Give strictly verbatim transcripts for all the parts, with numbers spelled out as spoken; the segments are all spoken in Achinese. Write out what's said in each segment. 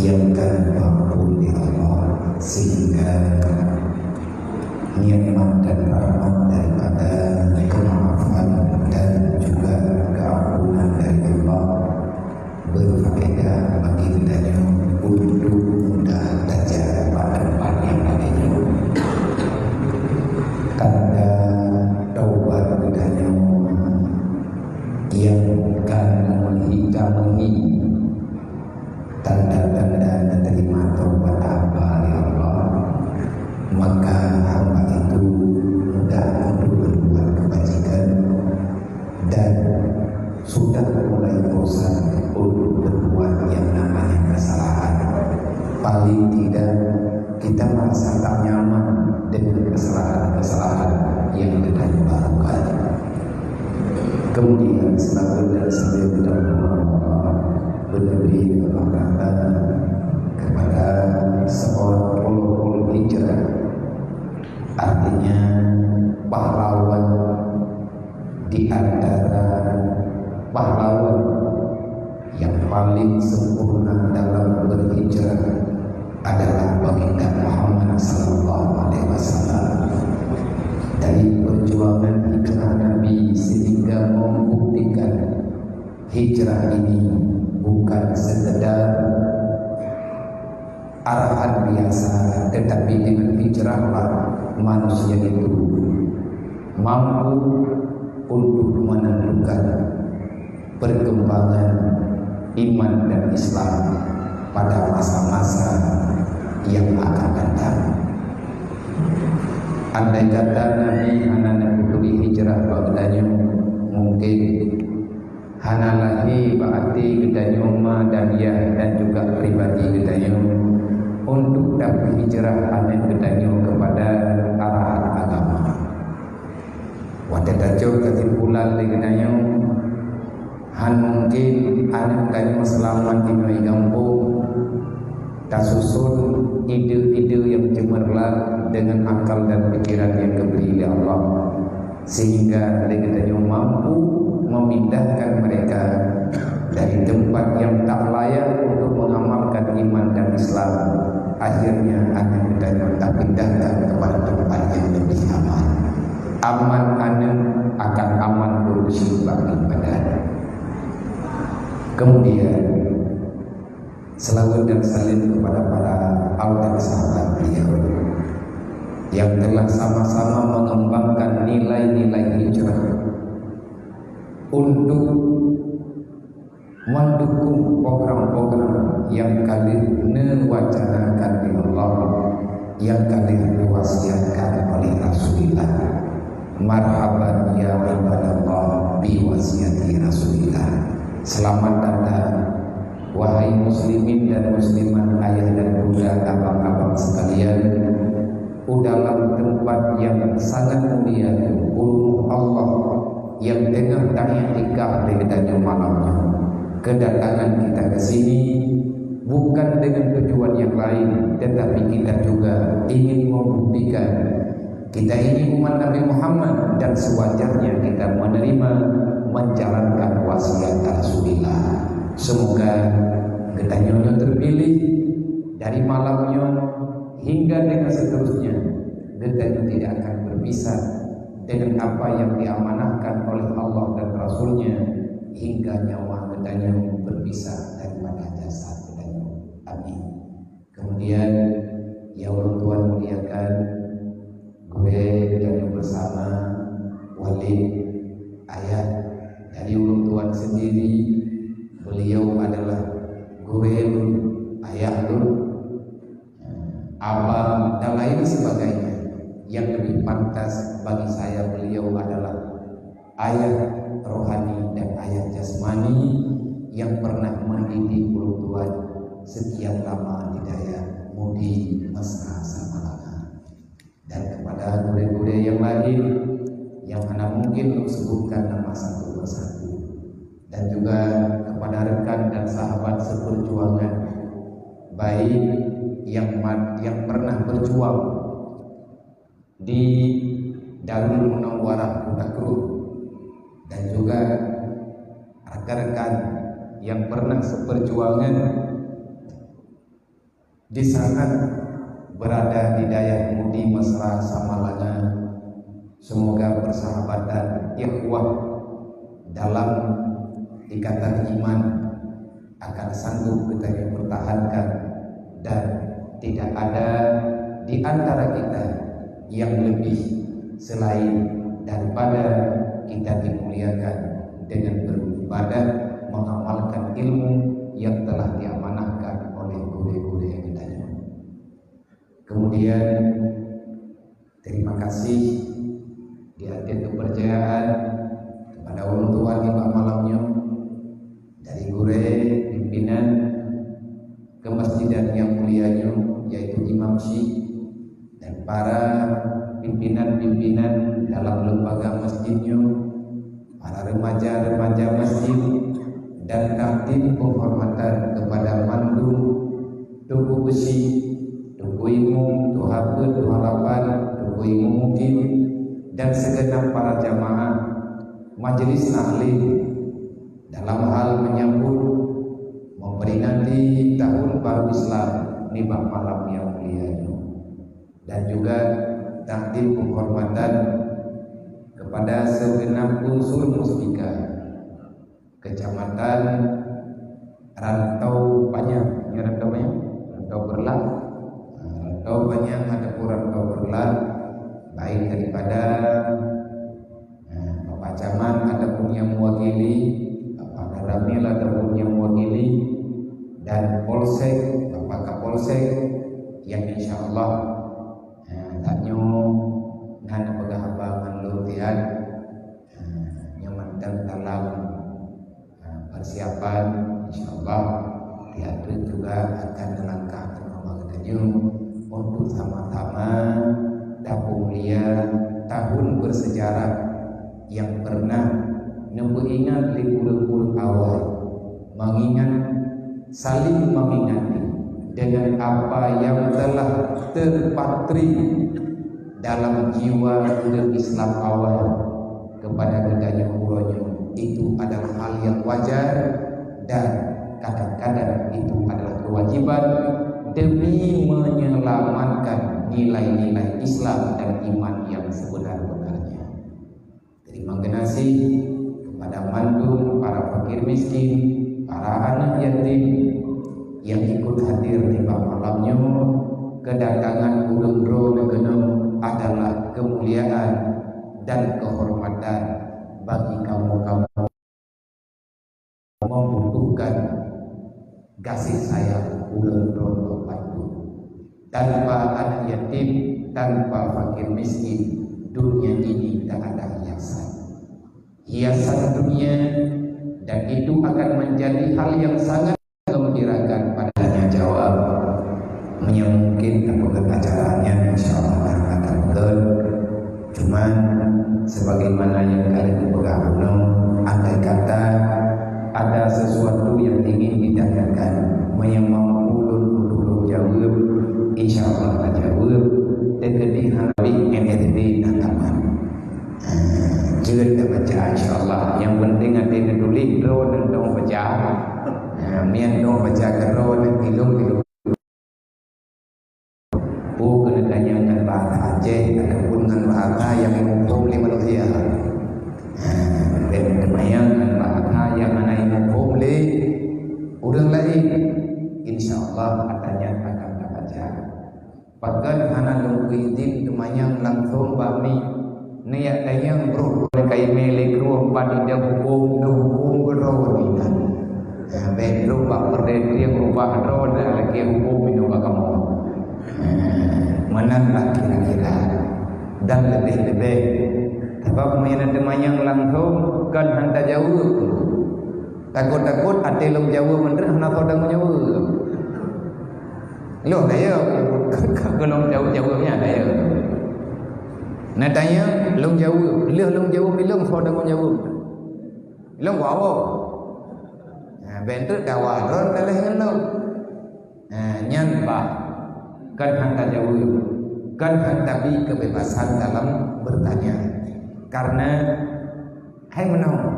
Yang akan diampun di Allah, sehingga nikmat dan rahmat daripada kemaafan dan juga keampunan dari Allah berfaedah bagi geutanyoe untuk mudah tajak bak teumpat nyang lagèe nyoe. Tanda taubat geutanyoe nyang ka meuhi-, ka meuhi tanda-tanda diterima taubat hamba lé Allah, maka hamba itu mudah untuk berbuat kebajikan dan sudah mulai bosan untuk berbuat yang namanya kesalahan. Paling tidak, kita merasa tak nyaman dengan kesalahan-kesalahan yang kita lakukan. Kemudian, sebagai dan sambil kita berdoa, beri kepada seorang ulul hijrah, artinya pahlawan di antara pahlawan yang paling sempurna dalam berhijrah adalah Baginda Muhammad sallallahu alaihi wasallam. Dari perjuangan hijrah Nabi sehingga membuktikan hijrah ini bukan sekedar arahan biasa, tetapi dengan hijrahlah manusia itu mampu untuk menentukan perkembangan iman dan Islam pada masa-masa yang akan datang. Andai kata Nabi hana neuturi hijrah bak geutanyoe, mungkin hana lahé bak até geutanyoe ma dan yah dan juga pribadi geutanyoe untuk tapeuhijrah aneuk geutanyoe keupada arahan agama. Watèe tacok keusimpulan lé geutanyoe, hán mungken aneuk tanyoe seulamat inoe i gampông, tasuson ide-ide nyang ceumerlang deungon akal dan pikiran nyang geubri lé Allah, sehingga lé geutanyoe mampu memindahkan mereka dari tempat yang tak layak untuk mengamalkan iman dan Islam. Akhirnya aneuk geutanyoe tapindahkan kepada tempat yang lebih aman. Aman aneuk akan aman ureueng syik bak ibadat. Kemudian, selawat dan salam kepada para al dan sahabat beliau yang telah sama-sama mengembangkan nilai-nilai hijrah untuk mendukung program-program yang ka lheueh neuwacanakan lé Allah, yang ka lheueh neuwasiatkan oleh Rasulullah. Marhaban ya ibadallah bi wasiyati Rasulillah. Selamat datang, wahai muslimin dan muslimat, ayah dan bunda, abang-abang sekalian, u dalam tempat yang sangat mulia, u rumoh Allah yang teungoh taiktikaf lé geutanyoe malam nyoe. Kedatangan kita ke sini bukan dengan tujuan yang lain, tetapi kita juga ingin membuktikan kita ini umat Nabi Muhammad dan sewajarnya kita menerima, menjalankan wasiat Rasulullah. Semoga geutanyoe nyoe terpilih dari malam nyoe hingga dengan seterusnya, geutanyoe tidak akan berpisah dengan apa yang diamanahkan oleh Allah dan Rasulnya hingga nyawa geutanyoe berpisah daripada jasad geutanyoe. Amin. Kemudian, yang ulôn tuan muliakan, gurée geutanyoe bersama, Walid, ayah. Jadi ulôn tuan sendiri, beliau adalah gurée lôn, ayah lôn, abang dan lain sebagainya. Yang lebih pantas bagi saya, beliau adalah ayah rohani dan ayah jasmani yang pernah mendidik ulôn tuan sekian lama di dayah Mudi Mesra Samalanga. Dan kepada gurée-gurée yang lain yang hana mungkin lôn sebutkan nama satu persatu. Dan juga kepada rekan dan sahabat seperjuangan, baik yang mat-, yang pernah berjuang di Darul Munawwarah Kuta Krueng, dan juga rekan-rekan yang pernah seperjuangan Di saat berada di dayah Mudi Mesra Samalanga, semoga persahabatan, ukhuwah dalam ikatan iman akan sanggup kita pertahankan, dan tidak ada di antara kita yang lebih selain daripada kita dimuliakan dengan beribadah, mengamalkan ilmu yang telah diamanahkan oleh gurée-gurée geutanyoe. Kemudian, terima kasih di atas kepercayaan kepada ulôn tuan nibak malam nyoe dari gurée pimpinan kemasjidan yang mulia nyoe, yaitu Imam Syik, dan para pimpinan-pimpinan dalam lembaga masjid nyoe, para remaja-remaja masjid, dan takdim penghormatan kepada mandum Teungku Beusi, Teungku Imum, Tuha Peuet, Tuha Lapan, Teungku Imum Mukim, dan segenap para jamaah majelis taklim dalam hal menyambut memperingati tahun baru Islam nibak malam yang mulia nyoe. Dan juga takdim penghormatan kepada segenap unsur Muspika Kecamatan Rantau Panyang. Ya, Rantau Panyang? Rantau Berlang. Nah, Rantau Panyang ataupun Rantau Berlang, baik daripada Nah, Bapak Camat ataupun yang mewakili, Bapak Danramil ataupun yang mewakili, dan Polsek, Bapak Kapolsek, yang insya Allah, nah, tanyoe hana peugah haba ngon lôn tiat, nah, nyoe mantong dalam Nah, persiapan, insya Allah, pihak Tuhan juga akan melangkah bersama geutanyoe untuk sama-sama tapeumulia tahun bersejarah yang pernah neupeuingat lé ureuëng-ureuëng awai, mengingat, saling mengingati dengan apa yang telah terpatri dalam jiwa ureuëng Islam awai kepada geutanyoe uroe nyoe, itu adalah hal yang wajar dan kadang-kadang itu adalah kewajiban demi menyelamatkan nilai-nilai Islam dan iman yang sebenar-benarnya. Terima kasih kepada mandum para fakir miskin, para anak yatim yang ikut hadir di malam nyoe. Kedatangan ureuëng droe neukeunong adalah kemuliaan dan kehormatan bagi kamu-kamu membutuhkan kasih sayang ureuëng droe neubantu. Tanpa anak yatim, tanpa fakir miskin, dunia ini tak ada hiasan. Hiasan dunia, dan itu akan menjadi hal yang sangat menggembirakan pada tanya jawab. Meunyoe mungkin tapeugét acara nyan, insya Allah akan tapeugét. Cuman, sebagaimana yang kalian peugah bunoe, andai kata ada sesuatu yang ingin ditanyakan, meunyoe mampu lôn tutup lôn jaweueb, insya Allah tajaweueb. Teukeudi hana bih N S B na tamat. Jeuet tabaca, insya Allah. Yang penting até neutuléh, droe neuntong baca. Ha, mian dong baca keudroe dan ilung-ilung. Peue keuneuk tanyong ngon bahasa Aceh ataupun ngon bahasa nyang imuphom lé manusia. Ha, bèk teumanyong ngon bahasa nyang hana imuphom lé ureuëng laén. Insya Allah, ata nyan akan tabaca. Pakon hana lôn peuidin teumanyong langsong bak mi. Neujak tanyong brôk lé kaimé lé krueng ban idong huköm, neuhuköm keudroe nyan. Nah, bèk trok bak peureudèe tieng rubah droe dan lagèe huköm inong bak kamoe. Nah, meunan lah kira-kira. Dan leubeh-leubeh, sabab meunyoe na teumanyong langsong, kon han tajaweueb. Takot-takot até lôn jaweueb meuntreuk hana soe tanggong jaweueb. Lôn dayeuh, kon lôn jaweueb-jaweueb nyan dayeuh. Na tanyong, lôn jaweueb. Lheueh lôn jaweueb ilong, soe tanggong jaweueb? Ilong ku awak. Nah, bèk treuk dawa droe taléh ngon lôn. Nah, nyan bah. Kon han tajaweueb. Kon han tabi kebebasan dalam bertanya. Karena hai meunoe,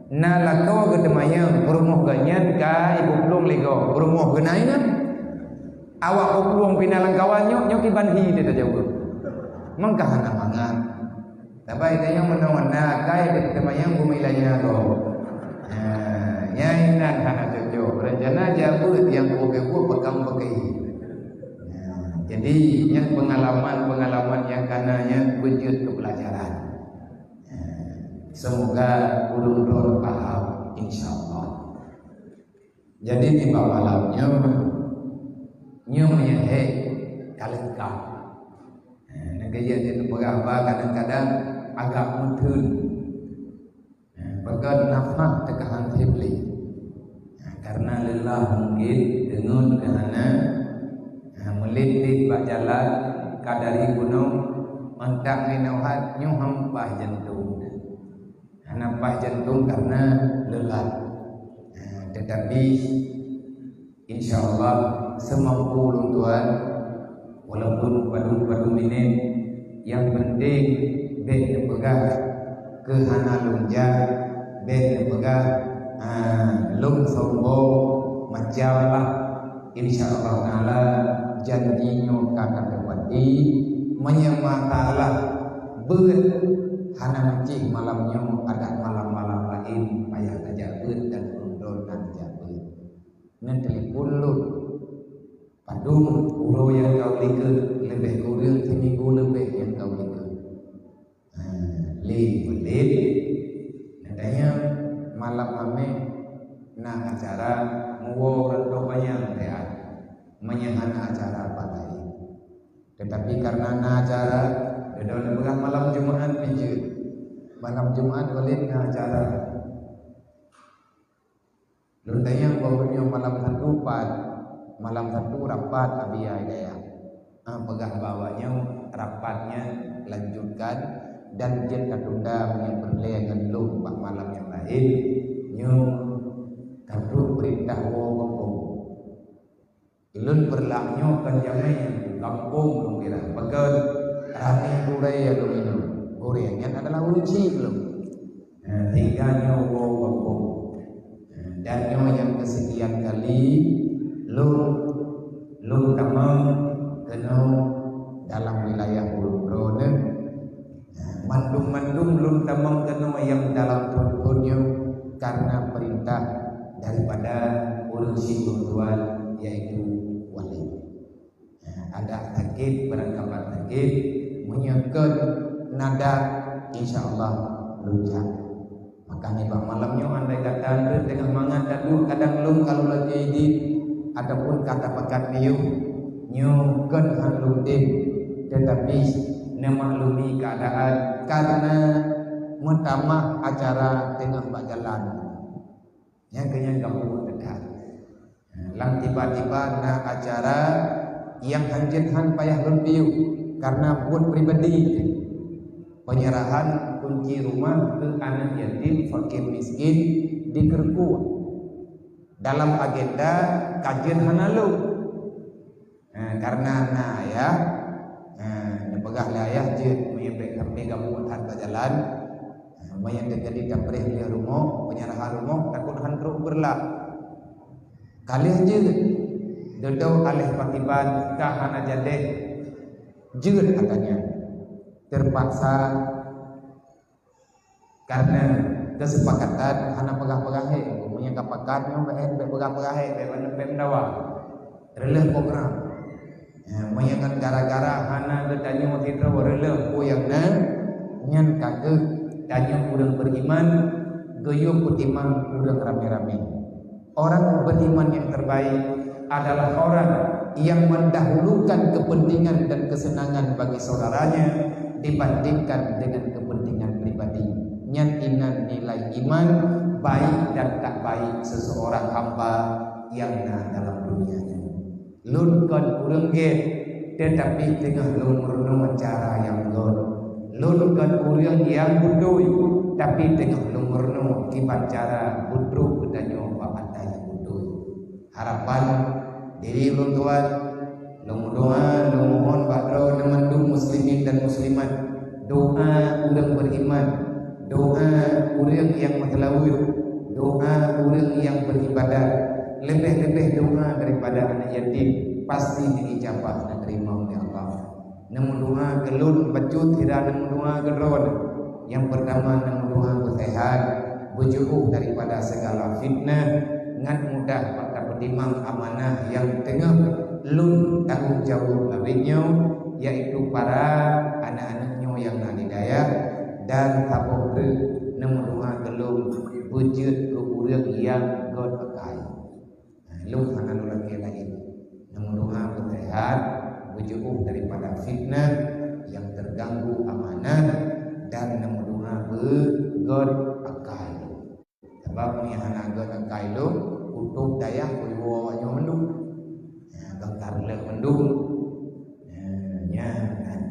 na lakoe geuteumanyong, peurumoh geuh nyan ka ipeuplong lé gob, peurumoh geuh na inong. Awak peuplueng pih na lam kawan nyoe, nyoe kiban hi teuh tajaweueb. Mangka hana mangat. Tapi tanyoe meunoe na akai dek teumanyong bumi lanya go. Nah, nyang inan hana cocok. Rencana jabeuet nyang buet-buet pakam pakai. Nah, jadi nyang pengalaman-pengalaman nyang kana nyan beujeuet keu pelajaran. Nah, semoga ulôn droe paham, insyaallah. Jadi nibak malam nyoe, nyoe meunyoe hék ka leungkap. Eh, nyang keujeuet jeuet peugah ba kadang-kadang agak meutheun. Eh, peugah nafah teuka han seb lé. Eh, karena lelah mungkin, deungon keu hana, eh, meulinting bak jalan ka dari gunong, mantong ninoe hat nyoe hampah jantong. Hana paih jantong karena lelah. Nah, tetapi insyaallah seumampu ulôn tuan, walaupun padum-padum minét, nyang penting bèk neupeugah keu hana lôn jak, bèk neupeugah, ah, lôn sombong, macam lah. Insyaallah taala janji nyoe ka tateupati, meunyoe masalah beuet hana meucih malam nyoe, adak malam-malam laén payah tajak beuet dan ulôn na jak beuet. Neutelepon lôn. Padum uroe nyang ka u likot, leubeh kureueng siminggu leubeh nyang ka u likot. Ha, lé Walid, katanya malam Hamèh na acara muwoe ureueng tua manyang, ya. Manyang hana acara apa lain. Tetapi karena na acara, beda peugah malam Jumat pih jeuet. Malam Jumat Walid na acara. Lôn tanyong bak geuh nyoe malam Sabtu pat, malam Sabtu rapat Abi Hidayah. Ah, peugah bak awak nyoe rapat nyan lanjutkan dan jeuet tatunda meunyoe peureulèe ngon lôn bak malam nyang laén. Nyoe ka trok peurintah woe gampông. Ulôn peureulak nyoe kon jamèe gampông lôn kira. Pakon ramè gurèe lôn inong. Gurèe nyan adalah ureueng chik lôn. Nah, sehingga nyoe woe gampông. Nah, dan nyoe nyang keusekian kali lôn, lôn tamong keunoe dalam wilayah Ulôn Droeneuh. Mandum-mandum lôn tamong keunoe nyang dalam phon-phon nyoe karena peurintah daripada ureueng chik lôn tuan, yaitu Walid. Ada sakét, barangkapat sakét, meunyoe kon na dak, insya Allah lôn jak. Maka nibak malam nyoe andai kata teungoh mangat taduek kadang lôn ka lôn lagèe idin ataupun ka tapakat miyueb, nyoe kon han lôn tem, tetapi neumaklumi keuadaan karena meutamah acara teungoh bak jalan. Nyang keu nyan gampông teuka. Lam tiba-tiba na acara nyang hanjeuet han payah lôn piôh karena buet pribadi. Penyerahan kunci rumah keu aneuk yatim fakir miskin di Keureukue. Dalam agenda ka jeuet hana lôn. Ha, karena na ayah, ha, neupeugah lé ayah jeuet meunyoe bèk sampai gampông that bak jalan. Ha, meunyoe teujadi tapreh lé rumoh, penyerahan rumoh, takot han trok beureulah. Ka lheueh jeuet, dudoe aléh pakiban ka hana jadeh jeuet katanya. Terpaksa karena keuseupakat hana peugah-peugah hé, meunyoe ka pakat nyoe bèk, bèk peugah-peugah hé, bèk, bèk meudawa. Reuleueh program. Ya, meunyoe ngon gara-gara hana geutanyoe sidroe reuleueh peue nyang na, nyan ka keuh tanyoe ureueng beriman, geuyue peutimang ureueng ramé-ramé. Orang beriman yang terbaik adalah orang yang mendahulukan kepentingan dan kesenangan bagi saudaranya dibandingkan dengan kepentingan pribadi. Nyan inan nilai iman baik dan tak baik seseorang hamba yang na dalam dunia nyoe. Lôn kon ureueng gét, tetapi teungoh lôn meurunoe cara nyang göt. Lôn kon ureueng nyang beutôi, tapi teungoh lôn meurunoe kiban cara beutrok geutanyoe bak ata nyang beutôi. Harapan diri ulôn tuan, lôn meudoa, lôn mohon bak droeneuh mandum muslimin dan muslimat, doa ureueng beriman, doa ureueng nyang meuseulaweuet, doa ureueng nyang beribadat, leubeh-leubeh doa daripada aneuk yatim. pasti neuijabah, neuteurimong lé Allah. Neumeudoa keu lôn bacut sira neumeudoa keu droeneuh. Nyang peurtama neumeudoa beuseuhat, beujiôh daripada segala fitnah, ngat mudah bak tapeutimang amanah nyang teungoh lôn tanggong jaweueb nibak nyoe, yaitu para aneuëk-aneuëk nyoe nyang na di dayah, dan saboh treuk neumeudoa keu lôn beujeuet keu ureuëng nyang göt akai. Lôn hana lôn lakée laén. Neumeudoa beuseuhat, beujiôh daripada fitnah nyang teuganggu amanah, dan neumeudoa beugöt akai. Sabab meunyoe hana göt akai lôn, kutôb dayah kuwoe nyoe mandum. Nah, bangkar leuh mandum. Nah, nyan kan.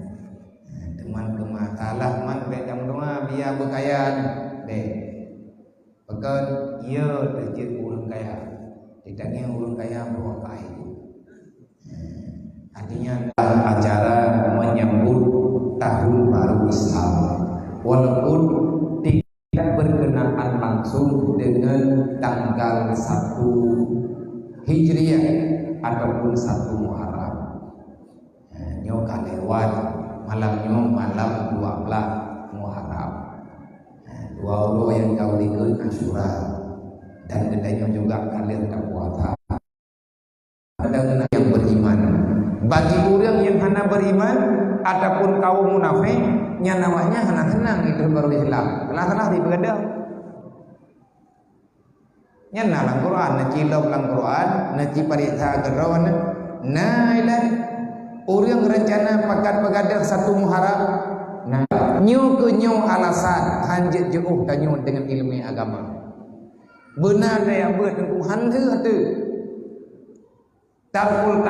Nah, teuma keu masalah man bék tameudoa biar beukaya nyan. Bék. Pakon, ya, teujeuet ureuëng kaya. Ditanyong ureuëng kaya, bro, apa itu? Artinya, acara menyambut tahun baru Islam, walaupun tidak berkenaan langsung dengan tanggal satu Hijriah ataupun satu Muharram. Ha, nyoe ka lewat, malam nyoe malam dua belas Muharram. Ha, dua uroe nyang ka ulikot Asyura. Dan geutanyoe juga ka lheueh tapuasa. Pada nyang beriman. Bagi ureuëng nyang hana beriman ataupun kaum munafik, nyan awaknyan hana seunang di tahun baru Islam. Salah-salah dipeugadang. Nyan na lam Quran, neucilop lam Quran, neucipareksa keudroe, na ilan ureuëng reuncana pakat peugadang satu Muharram. Nah, nyoe keuh nyoe alasan hanjeuet jiôh tanyoe deungon ileumé agama. Beuna teuyak beuet teungku, han teuh, han teuh. Tarkul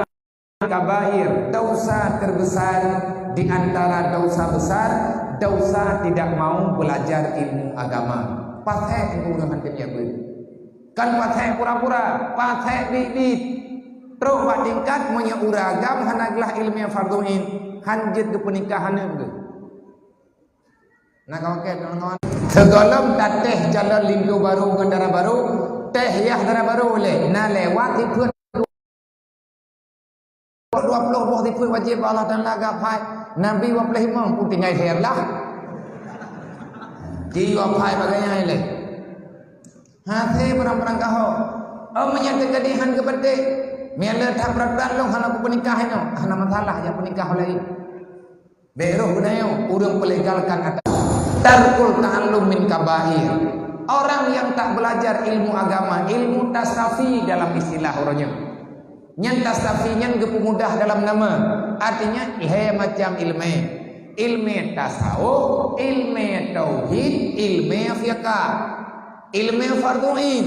kabair, dosa terbesar di antara dosa besar, dosa tidak mau belajar ilmu agama. Pasék ureuëng hantom jak beuet. Kan pasék pura-pura, pasék biet-biet. Trok bak tingkat meunyoe ureuëng agam hana glah ileumé fardhu ain, hanjeuet geupeunikah aneuk geuh. Nah, kawan-kawan, teungoh-teungoh. Sigohlom tatéh calon linto barô ngon dara barô, téh yah dara barô lé, na lewat sifeuet dua ploh boh sifeuet wajéb Allah Taala geuphai. Nabi dua ploh limong pun tinggai lhèe blah. Ji geuphai bagai nyan lé. Hase barang-barang kahô. Oh, meunyo teukeudi han geupeudeh. Meunyo le that brat-brat lôn hana kupeunikah inoe. Hana masalah, jak peunikah lagèe. Bék roh geutanyoe, ureuëng peulegalkan ata-, tarkul ta'allum min kabair. Orang yang tak belajar ilmu agama, ilmu tasawuf dalam istilah ureuëng nyoe. Nyan tasawuf nyan geupeumudah dalam nama. Artinya, lhèe macam ileumé. Ileumé tasawuf, ileumé tauhid, ileumé fiqah. Ileumé fardhu ain.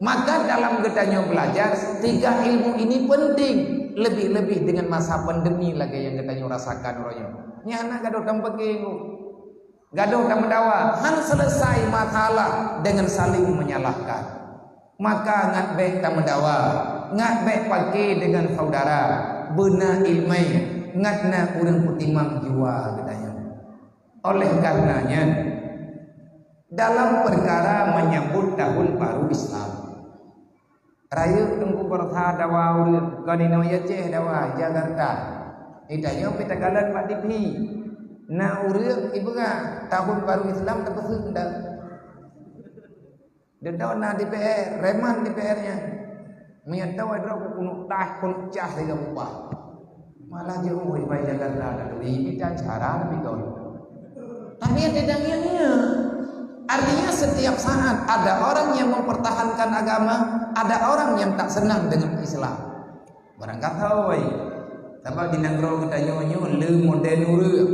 Maka dalam geutanyoe belajar, tiga ilmu ini penting, lebih-lebih dengan masa pandemi lagèe nyang geutanyoe rasakan uroe nyoe. Nyan hana gadôh tameupike, gadôh tameudawa, han selesai masalah dengan saling menyalahkan. Maka ngat bék tameudawa, ngat bék pike dengan saudara, beuna ileumé, ngat na ureuëng peutimang jiwa geutanyoe. Oleh karenanya, dalam perkara menyambut tahun baru Islam, rayeuk Teungku Barsa dawa ureuëng, kon inoe Aceh dawa, Jakarta. Itanyoe pih takalon bak T V. Na ureuëng ipeugah tahun baru Islam tapeuseuk ndak. Deungon na D P R, reman D P R nyan. Meunyo teuh droe keuneuk taih, keuneuk cah lagèe upah. Malah jeuet ui bai Jakarta lalu di bidan cara lebih dong. Tapi ada dang yang iya. Artinya setiap saat ada orang yang mempertahankan agama, ada orang yang tak senang dengan Islam. Barangkasoe. Sabab di nanggroe geutanyoe nyoe le modern ureuëng.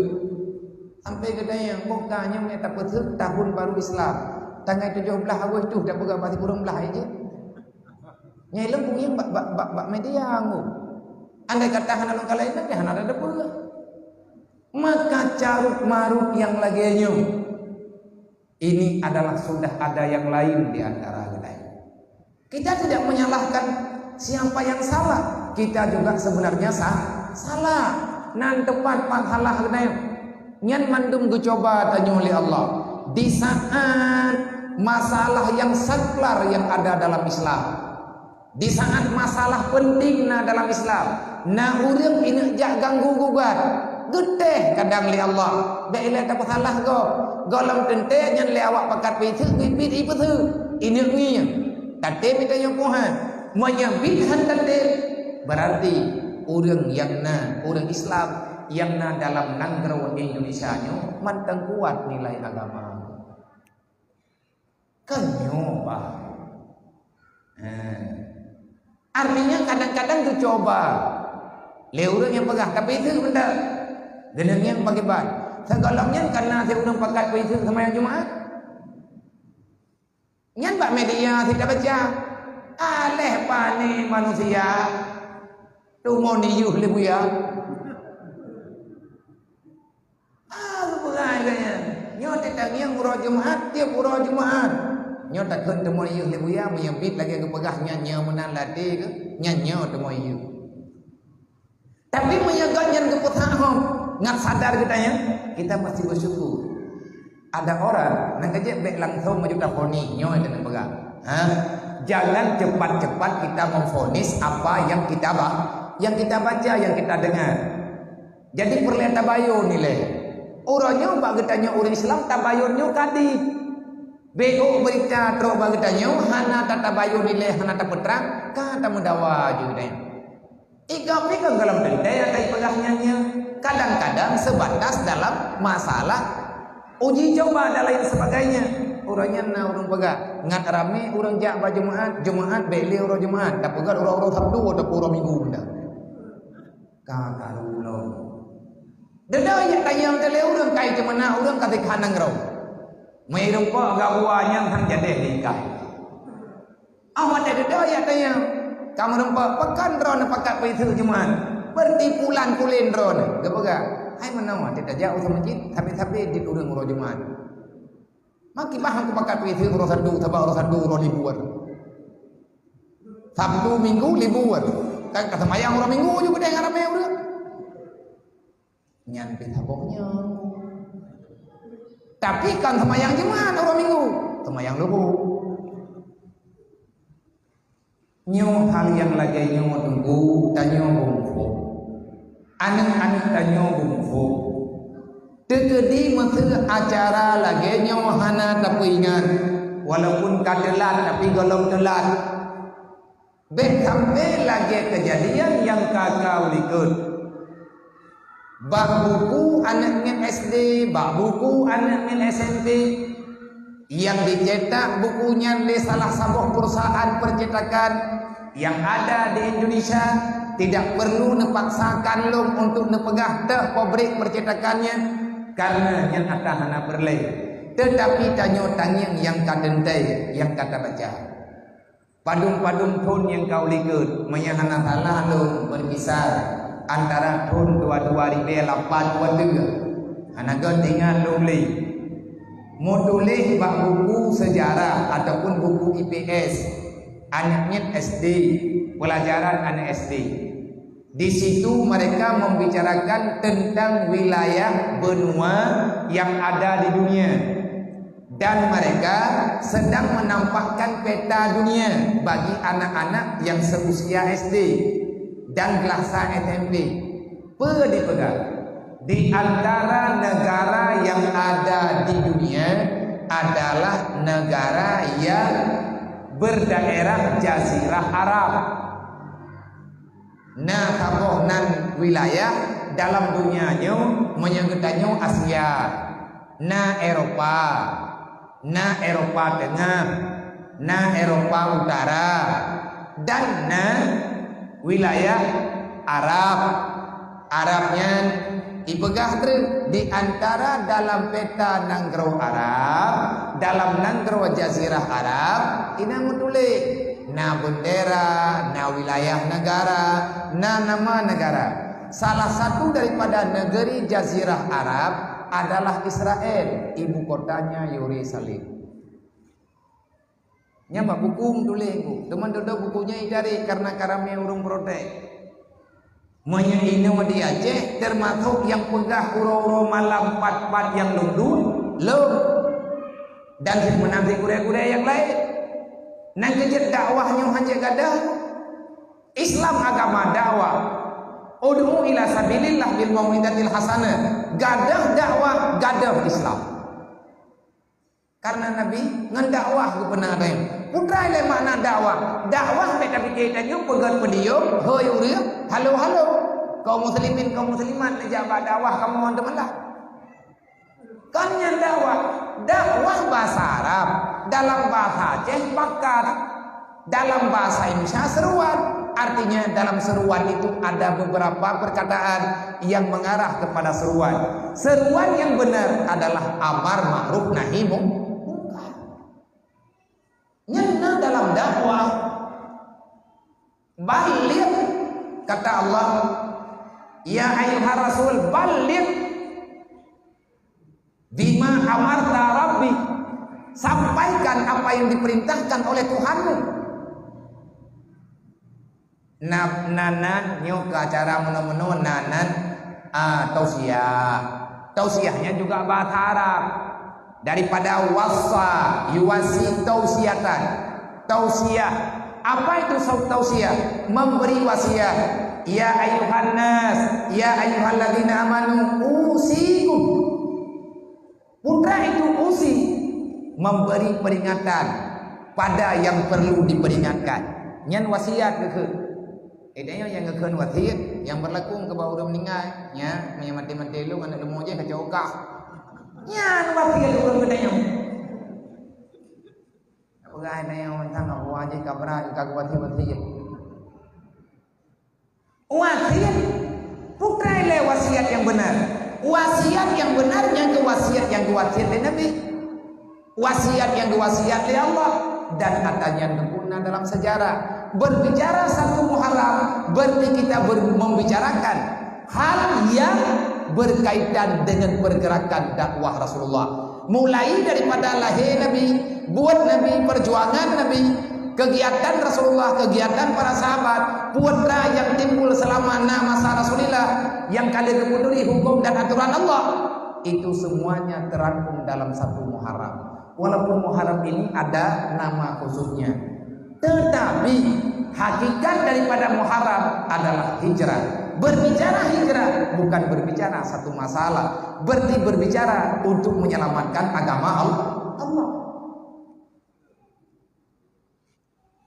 Sampai geutanyoe, boh ka nyoe meuet tapeuseuk tahun baru Islam. Tanggai tujoh blah Agustus tapeugah bak sikureueng blah jih. Nyai lôn kunyeng bak, bak, bak, bak media ngôk. Andai kata hana lôn kalon inong, hana ada debu. Maka carut marut nyang lagèe nyoe. Ini adalah sudah ada yang lain di antara geutanyoe. Kita tidak menyalahkan siapa yang salah. Kita juga sebenarnya sa-, salah. Nan teumpat pat salah geutanyoe. Nyan mandum geucuba tanyoe lé Allah. Di saat masalah yang sakral yang ada dalam Islam. Di saat masalah penting na dalam Islam, na ureuëng ineuk jak ganggu gugat, geutéh kadang lé Allah. Bék ilée tapeusalah gob. Gohlom teuntée nyan lé awak pakat peue iseuk, biet-biet ipeuseuek. Ineuk ngieng. Tatem ita nyang puhan. Meunyoe biet han tatem, berarti ureuëng nyang na, ureuëng Islam nyang na dalam nanggroe Indonesia nyoe mantong kuat nilai agama. Kan nyoe bah. Ha. Artinya kadang-kadang geucuba lé ureuëng nyang peugah, tapi itu beutôi. Geuneuk ngieng pakriban. Sigohlom nyan kana si ureuëng pakat peue iseuk seumayang Jumat. Nyan bak media sit tabaca. Aléh pané manusia. Tumo niyuh lé buya. Ah, geupeugah lagée nyan. Nyoe teutangieng uroe Jumat, tieb uroe Jumat. Nyoe takheun teumon yeuh lé buya, meunyoe biet lagée geupeugah nyan, nyoe meunan ladé keuh, nyan nyoe teumon yeuh. Tapi meunyoe gobnyan geupeuthah hom, ngat sadar geutanyoe, kita mesti bersyukur. Ada orang, nyang keuh jeuet bék langsung maju tafonis, nyoe nyang peugah. Ha? Jangan cepat-cepat kita memvonis apa yang kita ba-, yang kita baca, yang kita dengar. Jadi peureulée tabayon ilée. Uroe nyoe bak geutanyoe ureuëng Islam tabayon nyoe ka deuh. Bék beurita trok bak geutanyoe hana tatabayon ilée, hana tapeutrang, ka tameudawa ju geutanyoe. Igob nyoe kon gohlom teuntée nyang ka ipeugah nyan nyoe. Kadang-kadang sebatas dalam masalah uji coba dan lain sebagainya. Uroe nyan na ureuëng peugah, ngat ramé ureuëng jak bak Jumaat, Jumaat bék lé uroe Jumaat, tapeugét uroe-uroe Sabtu atawa uroe Minggu benda. Ka karu lom. Deungoe jak tanyong teuh lé ureuëng kai teumeunak ureuëng ka teuka nanggroe. Meurumpok gabua nyang han jadeh lingkai. Ah, watée deungoe jak tanyong, ka meurumpok, pakon droeneuh pakat peue iseuk Jumat? Berarti pulan kulén droeneuh. Geupeugah, hai meunoe, watée tajak u masjid, sabe-sabe dit ureuëng uroe Jumat. Maki bah aku pakat peue iseuk uroe Sabtu, sabab uroe Sabtu uroe libur. Sabtu, Minggu, libur. Kan ka seumayang uroe Minggu ju keudeh ngon ramé ureuëng. Nyan pih saboh nyoe. Tapi kan seumayang Jumat uroe Minggu, seumayang Luhur. Nyoe hal nyang lagée nyoe teungku tanyoe beumuphom. Aneuëk-aneuëk tanyoe beumuphom. Teukeudi meuseu acara lagée nyoe hana tapeuingat, walaupun ka teulat tapi gohlom teulat. Bék sampai lagée keujadian nyang ka-ka u likot. Bak buku aneuëk ngieng S D, bak buku aneuëk ngieng S M P. Nyang dicetak buku nyan lé salah saboh perusahaan percetakan nyang ada di Indonesia, tidak perlu neupaksakan lom untuk neupeugah teuh pabrik percetakan nyan, karena nyan atra hana peureulée. Teutapi tanyoe tangieng nyang ka teuntée, nyang ka tabaca. Padum-padum thon nyang ka u likot, meunyoe hana salah lôn berkisar antara thon dua dua ribée lapan watée. Hana göt ingat lôn lé. Meutuléh bak buku sejarah ataupun buku I P S, aneuëk miet S D, pelajaran aneuëk S D. Di situ mereka membicarakan tentang wilayah benua yang ada di dunia. Dan mereka sedang menampakkan peta dunia bagi anak-anak yang seusia S D dan glasa S M P. Peue dipeugah? Di antara negara yang ada di dunia adalah negara yang berdaerah Jazirah Arab. Na saboh nan wilayah dalam dunia nyoe, meunyoe geutanyoe Asia, na Eropa, na Eropa Teungoh, na Eropa Utara, dan na wilayah Arab. Arab nyan ipeugah treuk di antara dalam peta nanggroe Arab, dalam nanggroe Jazirah Arab, inan meutuléh na bendera, na wilayah negara, na nama negara. Salah satu daripada negeri Jazirah Arab adalah Israel, ibu kotanya Yerusalem. Nyan bak buku meutuléh ku. Teuma dudoe buku nyan itarek karena ka ramé ureuëng protes. Meunyoe inoe di Aceh termasuk nyang peugah uroe-uroe malam pat-pat nyang lôn duek, lôn. Dan meunan si gurée-gurée nyang laén. Nan keuh jeuet dakwah nyoe hana jeuet gadoh. Islam agama dakwah. Ud'u ila sabilillah bil mau'izatil hasanah. Gadoh dakwah, gadoh Islam. Karena Nabi ngon dakwah geupeuna adai. Peue treuk lé makna dakwah? Dakwah bèk tapike tanyoe peugöt podium, hôi ureueng, halo-halo. Kaum muslimin, kaum muslimat neujak bak dakwah kamoe ngon teumeula. Kon nyan dakwah. Dakwah bahasa Arab, dalam bahasa Aceh pakat, dalam bahasa Indonesia seruan. Artinya dalam seruan itu ada beberapa perkataan yang mengarah kepada seruan. Seruan yang benar adalah amar ma'ruf nahi mungkar. Nyan na dalam dakwah. Balligh, kata Allah, "Ya ayyuhar rasul, balligh bima amarta rabbi." Sampaikan apa yang diperintahkan oleh Tuhanmu. Na-, nanan nyoe ka cara meunoe-meunoe nanan, ah, tausiah. Tausiahnya juga bahasa Arab. Daripada wassa, yuwassi tausiatan. Tausiah. Apa itu sau-, tausiah? Memberi wasiat. Ya ayyuhan nas, ya ayyuhalladzina amanu, usikum. Putra itu usi, memberi peringatan pada yang perlu diperingatkan. Nyan wasiat geukheun. Eh, tanyoe nyang geukheun wasiat, nyang berlaku keu bak ureueng meuninggai, nya, meunyo maté-maté lôn, aneuk leumo jih kacau kah. Nyan wasiat ureueng geutanyoe. Peugah tanyoe mantong, wah, jih kabra, ka geuwasiat-wasiat. Wasiat, putra ilée wasiat nyang beuna. Wasiat nyang beuna nyang geuwasiat, nyang geuwasiat lé Nabi. Wasiat nyang geuwasiat lé Allah dan ata nyan geupeuna dalam sejarah. Berbicara satu Muharram berarti kita ber-, membicarakan hal yang berkaitan dengan pergerakan dakwah Rasulullah. Mulai daripada lahé Nabi, buet Nabi, perjuangan Nabi, kegiatan Rasulullah, kegiatan para sahabat, peue treuk nyang timbul selama na masa Rasulullah, nyang ka lheueh geupeuturi huköm dan aturan Allah, itu semuanya terangkum dalam satu Muharram. Walaupun Muharram ini ada nama khususnya, tetapi hakikat daripada Muharram adalah hijrah. Berbicara hijrah bukan berbicara satu masalah, berarti berbicara untuk menyelamatkan agama Al-, Allah.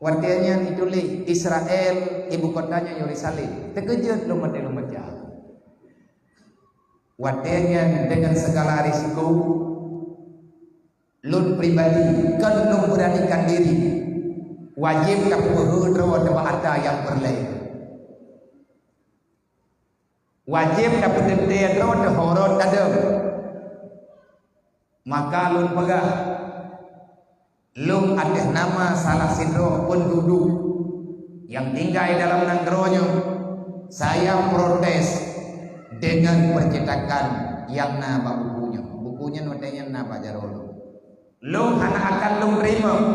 Watée nyan ituléh Israel, ibu kotanya Yerusalem. Teukeujot lôn watée lôn baca. Watée nyan dengan segala risiko, lôn pribadi kon lôn beranikan diri. Wajéb tapeubeuhe droe teuh bak ata nyang peureulée. Wajéb tapeuteuntée droe teuh horot tadong. Maka lôn peugah, lôn ateueh nama salah sidroe peunduduek nyang tinggai dalam nanggroe nyoe, saya protes dengan percetakan nyang na bak buku nyoe. Buku nyan watée nyan na bak jaroe lôn. Lôn hana akan lôn teurimong.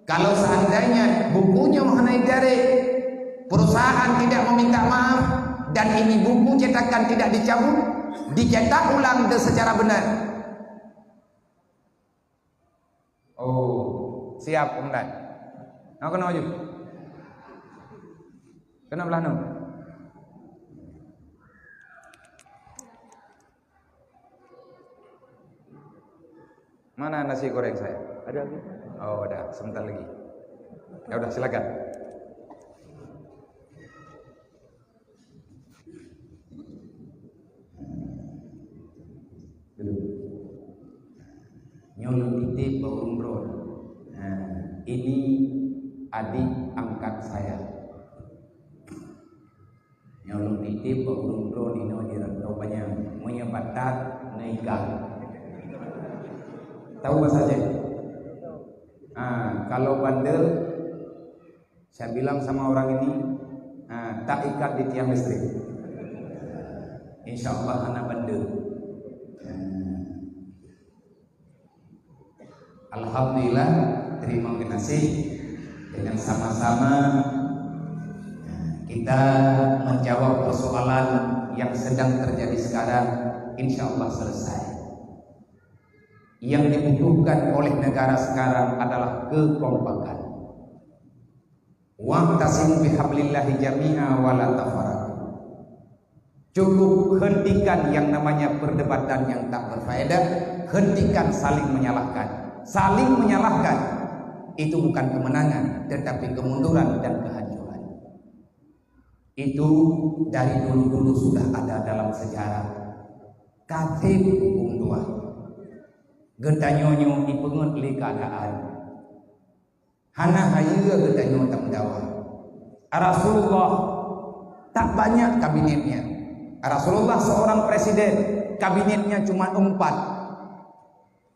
Kalau seandainya buku nyoe hana itarek, perusahaan tidak meminta maaf, dan ini buku cetakan tidak dicabut, dicetak ulang de-, secara benar. Oh, siap, Komandan. Nah, keunoe laju. Keunoe blah noe. Mana nasi goreng saya? Ada lagi. Oh, ada. Sebentar lagi. Ya udah, silakan. Duduk. Nyoe lôn titip bak ureueng droe. Nah, ini adik angkat saya. Nyoe lôn titip bak ureueng droe inoe di Rantau Panyang. Meunyoe batat, neuikat. Tahu bahasa Aceh? Ah, kalau bandel, saya bilang sama orang ini, ah, tak ikat di tiang listrik. Insya Allah hana bandel. Ah. Alhamdulillah, terima kasih. Dengan sama-sama, ya, kita menjawab persoalan yang sedang terjadi sekarang, insya Allah selesai. Yang dibutuhkan oleh negara sekarang adalah kekompakan. "Wa'tasimu bihablillahi jami'a wa la tafarraqu." Cukup hentikan yang namanya perdebatan yang tak berfaedah, hentikan saling menyalahkan. Saling menyalahkan itu bukan kemenangan, tetapi kemunduran dan kehancuran. Itu dari dulu-dulu sudah ada dalam sejarah. Ka treb huköm dua. Geutanyoe nyoe jipeungeut lé keuadaan. Hana hayeue geutanyoe tameudawa. Rasulullah tak banyak kabinetnya. Rasulullah seorang presiden, kabinetnya cuma empat.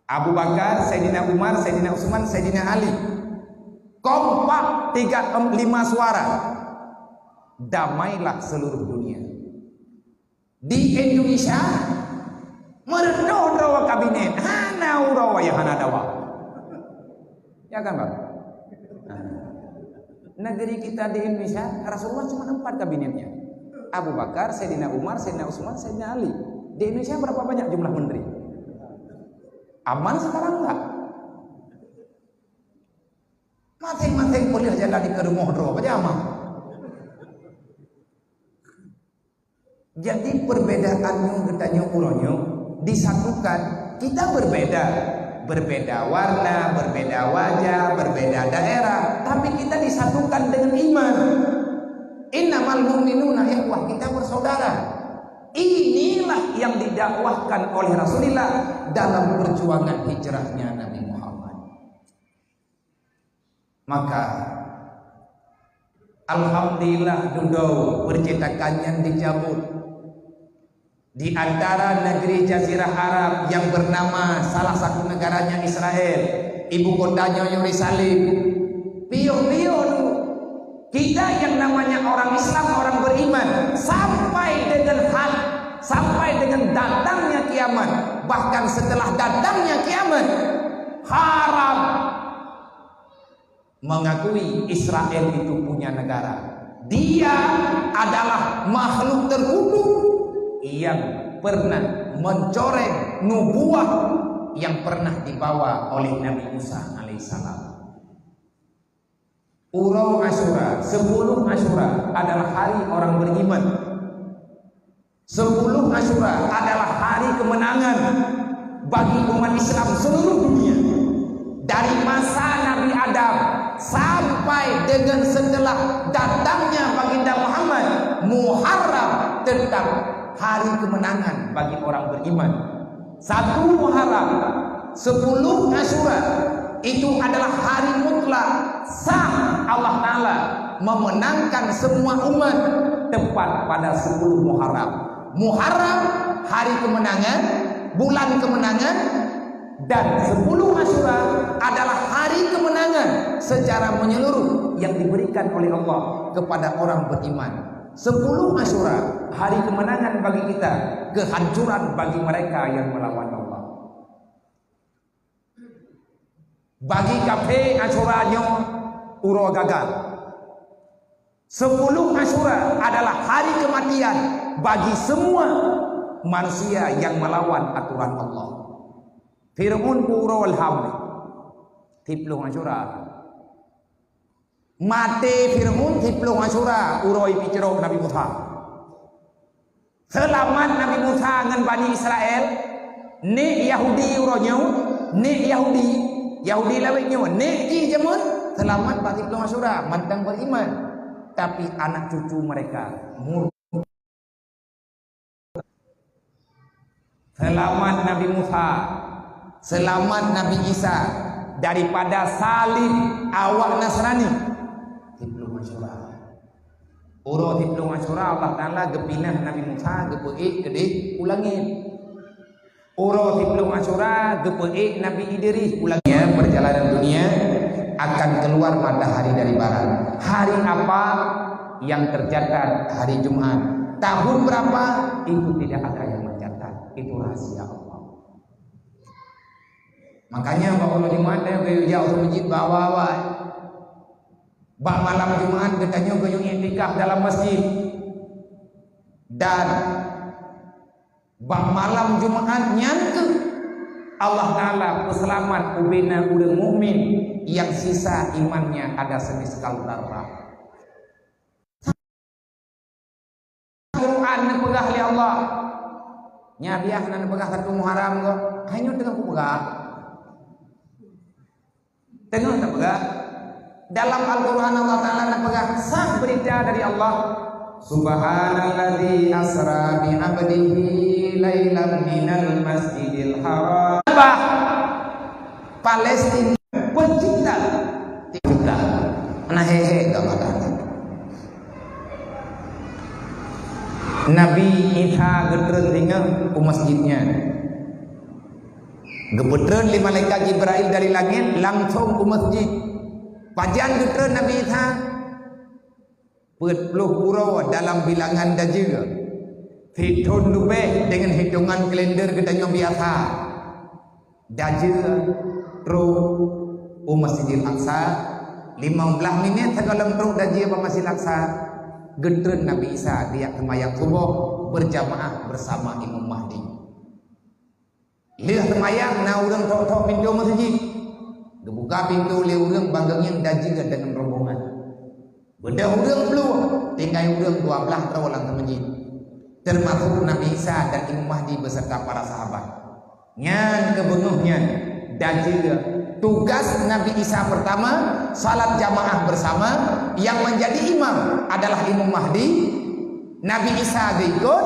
Abu Bakar, Saidina Umar, Saidina Utsman, Saidina Ali. Kompak tiga, em, lima suara. Damailah seluruh dunia. Di Indonesia, meureunoh droe kabinet, hana uroe nyang hana dawa. Ya kan, Bang? Nah, negeri kita di Indonesia, Rasulullah cuma empat kabinetnya. Abu Bakar, Saidina Umar, Saidina Utsman, Saidina Ali. Di Indonesia berapa banyak jumlah menteri? Aman sekarang enggak? Maséng-maséng peuleueh jalan di keurumoh droe, apa jamah? Jadi, perbedaan nyoe geutanyoe uroe nyoe disatukan. Kita berbeda, berbeda warna, berbeda wajah, berbeda daerah, tapi kita disatukan dengan iman. "Innamal mu'minuna ikhwah," kita bersaudara. Inilah yang didakwahkan oleh Rasulullah dalam perjuangan hijrahnya Nabi Muhammad. Maka, alhamdulillah, dudoe percetakan nyan dicabut. Di antara negeri Jazirah Arab yang bernama salah satu negaranya Israel, ibu kotanya Yerusalem. Piôh-piôh dulu, kita yang namanya orang Islam, orang beriman, sampai dengan hal, sampai dengan datangnya kiamat, bahkan setelah datangnya kiamat, haram mengakui Israel itu punya negara. Dia adalah makhluk terkutuk yang pernah mencoreng nubuah yang pernah dibawa oleh Nabi Musa alaihissalam. Uroe Asyura, sepuluh Asyura adalah hari orang beriman. Sepuluh Asyura adalah hari kemenangan bagi umat Islam seluruh dunia. Dari masa Nabi Adam sampai dengan setelah datangnya Baginda Muhammad, Muharram tetap hari kemenangan bagi orang beriman. Satu Muharram, sepuluh Asyura, itu adalah hari mutlak sah Allah Ta'ala memenangkan semua umat tepat pada sepuluh Muharram. Muharram, hari kemenangan, bulan kemenangan, dan sepuluh Asyura adalah hari kemenangan secara menyeluruh yang diberikan oleh Allah kepada orang beriman. Sepuluh Asyura, hari kemenangan bagi kita, kehancuran bagi mereka yang melawan Allah. Bagi kafé, Asyura nyoe uroe gagal. Sepuluh Asyura adalah hari kematian bagi semua manusia yang melawan aturan Allah. Fir'aun uroe Alham, siplôh Asyura. Maté Fir'aun siplôh Asyura uroe picrok Nabi Musa. Seulamat Nabi Musa ngon Bani Israel, nek Yahudi uroe nyoe, nek Yahudi, Yahudi lawét nyoe, nek jih jameun, seulamat bak siplôh Asyura, mantong beriman. Tapi anak cucu mereka mur- Seulamat Nabi Musa, seulamat Nabi Isa daripada salib awak Nasrani. Siplôh Asyura. Uroe siplôh Asyura Allah Ta'ala geupinah Nabi Musa geupeuék keudeh u langét. Uroe siplôh Asyura geupeuék Nabi Idris u langét. Ya, perjalanan dunia akan keluar matahari dari barat. Hari apa yang tercatat? Hari Jumat. Tahun berapa? Itu tidak ada yang mencatat. Itu rahasia Allah. Makanya bak uroe Jumat, eh, geuyue jak u masjid bak awai-awai. Bak malam Jumat geutanyoe geuyue iktikaf dalam masjid. Dan bak malam Jumat nyan keuh Allah Ta'ala peuseulamat ubena ureuëng mukmin nyang sisa imannya ada semiskal darah. neupeugah lé Allah. Nyan biasa neupeugah satu Muharram kok. Hai nyoe teungoh kupeugah. Teungoh tapeugah. Dalam Al-Quran Allah Ta'ala neupeugah sah berita dari Allah. Subhanalladzi asra bi abdihi lailam minal masjidil haram. Bah, Palestina pencipta. Pencipta. Nah, hehe, gak makan. Nabi Isa geutreun singoh u masjid nyan. Geupeutreun lé malaikat Jibrail dari langét langsong u masjid. Pajan geutreun Nabi Isa? Peuet ploh uroe dalam bilangan dajeu. Sithon leubeh deungon hitongan kalender geutanyoe biasa. Dajeu trok u Masjidil Aqsa, limong blaih minét sigohlom trok dajeu bak Masjidil Aqsa, geutreun Nabi Isa geujak seumayang suboh beurjamaah beusama Imam Mahdi. Lheueh seumayang na ureuëng thok-thok pintoe meuseujid. Geubuka pintoe lé ureuëng ban geungieng dajeu deungon rombongan. Beudôh ureuëng plueng, tinggai ureuëng dua blaih droe lam seumeujid, teumasok Nabi Isa dan Imam Mahdi beserta para sahabat. Nyan keubeungoh nyan, dajeu tugas Nabi Isa pertama, salat jamaah bersama, yang menjadi imam adalah Imam Mahdi. Nabi Isa geuikot,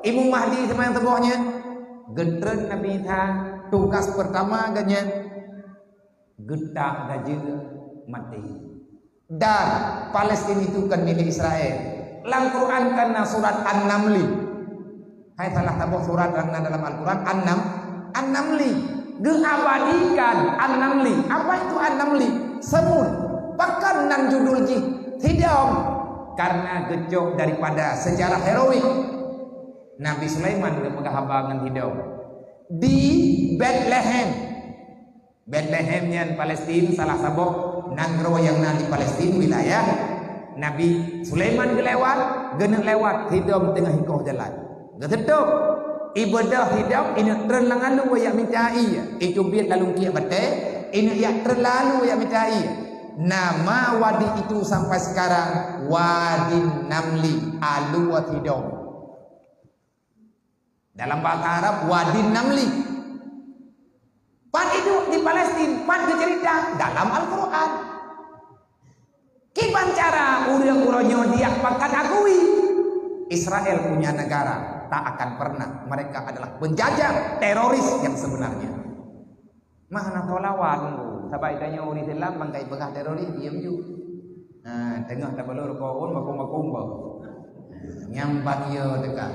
Imam Mahdi seumayang suboh nyan. Geutreun Nabi Isa, tugas pertama geuh nyan, geutak dajeu maté. Dan Palestina itu kan milik Israel. Lam Quran kan na surat An-Namli. Hai salah saboh surat nyang na dalam Al-Quran, An-Nam, An-Namli. Geuabadikan An-Namli. Apa itu An-Namli? Semut. Pakon nan judul jih Sidom? Karena geucok daripada sejarah heroik. Nabi Sulaiman geupeugah haba ngon Sidom. Di Betlehem. Betlehem nyan Palestin, salah saboh nanggroe nyang na di Palestin, wilayah. Nabi Sulaiman geulewat, geuneuk lewat, Sidom teungoh ikoh jalan. Geuteutôp. Ibeudôh Sidom, ineuk treun lam alu jak mita ié. Iteubiet lam lungkiek batée, ineuk jak treun lam alu jak mita ié. Nama wadi itu sampai sekarang Wadi Namli, Alue Sidom. Dalam bahasa Arab, Wadin Namli. Pat iduek di Palestin, pat geucerita dalam Al-Quran. Kiban cara ureuëng uroe nyoe diyak pakat akui Israel punya negara? Tak akan pernah. Mereka adalah penjajah, teroris yang sebenarnya. Mah hana soe lawan, sabab tanyoe ureuëng Islam ban ka ipeugah teroris, diem ju. Ha, teungoh tabalur rukon bakong-bakong bah. Nyang ban yo teuka.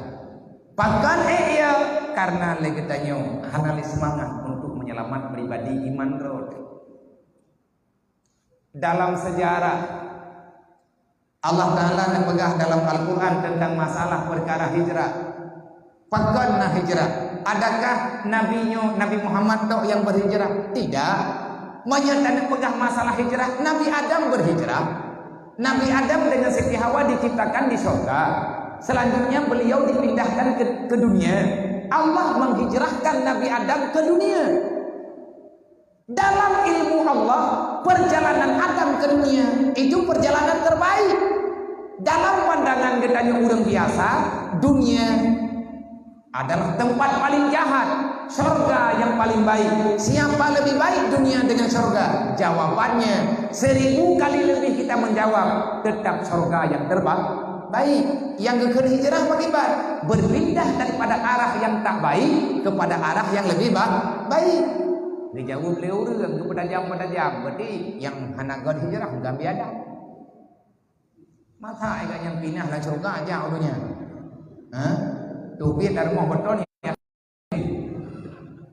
Pakon ék yo? Karena lé geutanyoe hana lé seumangat untuk menyelamat pribadi iman droe. Dalam sejarah, Allah Ta'ala neupeugah dalam Al-Quran tentang masalah perkara hijrah. Pakon na hijrah? Adakah Nabi nyoe, Nabi Muhammad tok nyang berhijrah? Tidak. Meunyoe taneuk peugah masalah hijrah, Nabi Adam berhijrah. Nabi Adam dengan Siti Hawa diciptakan di sorga. Selanjutnya beliau dipindahkan ke, ke dunia. Allah menghijrahkan Nabi Adam ke dunia. Dalam ilmu Allah, perjalanan Adam ke dunia itu perjalanan terbaik. Dalam pandangan geutanyoe ureuëng biasa, dunia adalah tempat paling jahat, sorga yang paling baik. Siapa lebih baik dunia dengan sorga? Jawabannya, seribu kali lebih kita menjawab, tetap sorga yang terbaik. Yang geukheun hijrah bagaimana? Berpindah daripada arah yang tak baik kepada arah yang lebih ba-, baik. Dijaweueb lé ureuëng geupeutajam-peutajam, berarti nyang hana göt hijrah bukan biadab. Masa agak nyang pinah lam syurga aja ulunya. Ha? Teubiet lam rumoh beutôi ni.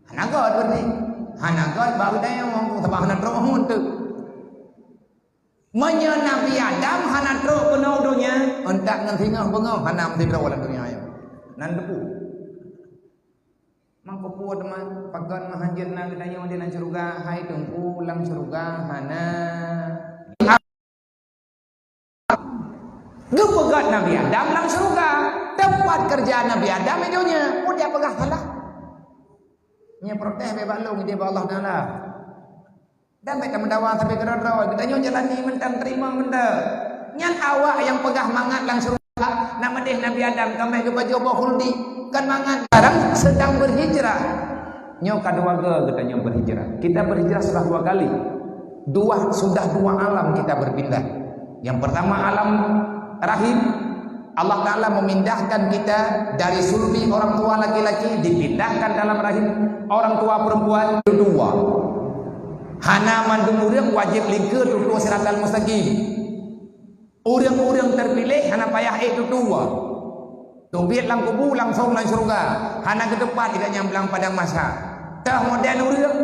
Hana göt berarti. Hana göt baru dayang mampu sabab hana trok mahmud tu. Meunyoe Nabi Adam hana trok keunoe donya, euntak ngon singoh beungoh hana meusidroe lam donya nyoe. Nan debu. Mangko peue teuma, pakon meuhanjeuet na geutanyoe di lam syeuruga, hai Teungku, lam syeuruga hana. Geupeugöt Nabi Adam lam syeuruga, teumpat keureuja Nabi Adam di donya, peue jak peugah salah. Nyan protes bak lôn di bak Allah Taala. Dan bék tameudawa sabe keudroe-droe, geutanyoe jalani mantong, teurimong mantong. Nyan awak nyang peugah mangat lam syeuruga, Madeh Nabi Adam, ka meuh geupajoh boh khuldi, kan mangat. Sekarang sedang berhijrah. Nyoe ka dua go geutanyoe berhijrah. Kita berhijrah sudah dua kali. Dua, sudah dua alam kita berpindah. Yang pertama alam rahim, Allah Ta'ala memindahkan kita dari sulbi orang tua laki-laki, dipindahkan dalam rahim orang tua perempuan. Dua. Hana mandum ureuëng wajéb lingkeu tutoe siratal mustaqim. Ureuëng-ureuëng terpilih hana payah ék tutoe. Teubiet lam kubu langsong lam syeuruga. Hana geuteupat gobnyan blang padang mahsyar. Teuh model ureuëng,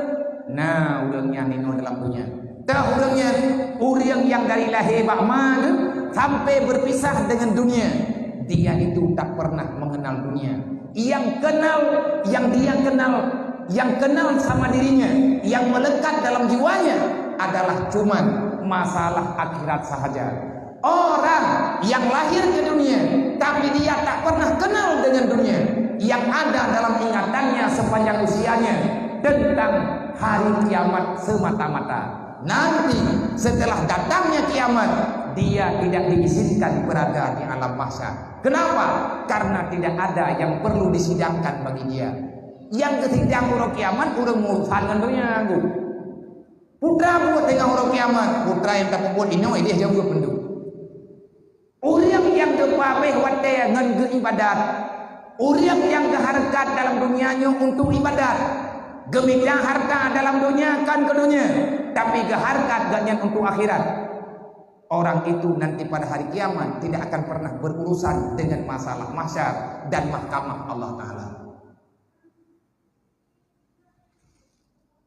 na ureuëng nyan inoe dalam donya. Teuh ureuëng nyan, ureuëng nyang dari lahé bak ma geuh sampai berpisah dengan dunia, dia itu tak pernah mengenal dunia. Yang kenal, yang dia kenal, yang kenal sama dirinya, yang melekat dalam jiwanya adalah cuman masalah akhirat sahaja. Orang yang lahir ke dunia, tapi dia tak pernah kenal dengan dunia, yang ada dalam ingatannya sepanjang usianya tentang hari kiamat semata-mata. Nanti, setelah datangnya kiamat, dia tidak diizinkan berada di alam mahsyar. Kenapa? Karena tidak ada yang perlu disidangkan bagi dia. Nyang geusidang uroe kiamat, ureuëng meurusan ngon donya, Bu. Peue teuma buet teungoh uroe kiamat? Peue nyang tapeubuet inoe, ideh jaweueb mandum. Ureuëng nyang geupabeh watée ngon geuibadat, ureuëng nyang geuhareukat dalam donya nyoe untuk ibadat, geumita hareuta dalam donya kon keu donya, tapi geuhareukat gobnyan untuk akhirat. Orang itu nanti pada hari kiamat tidak akan pernah berurusan dengan masalah mahsyar dan mahkamah Allah Ta'ala.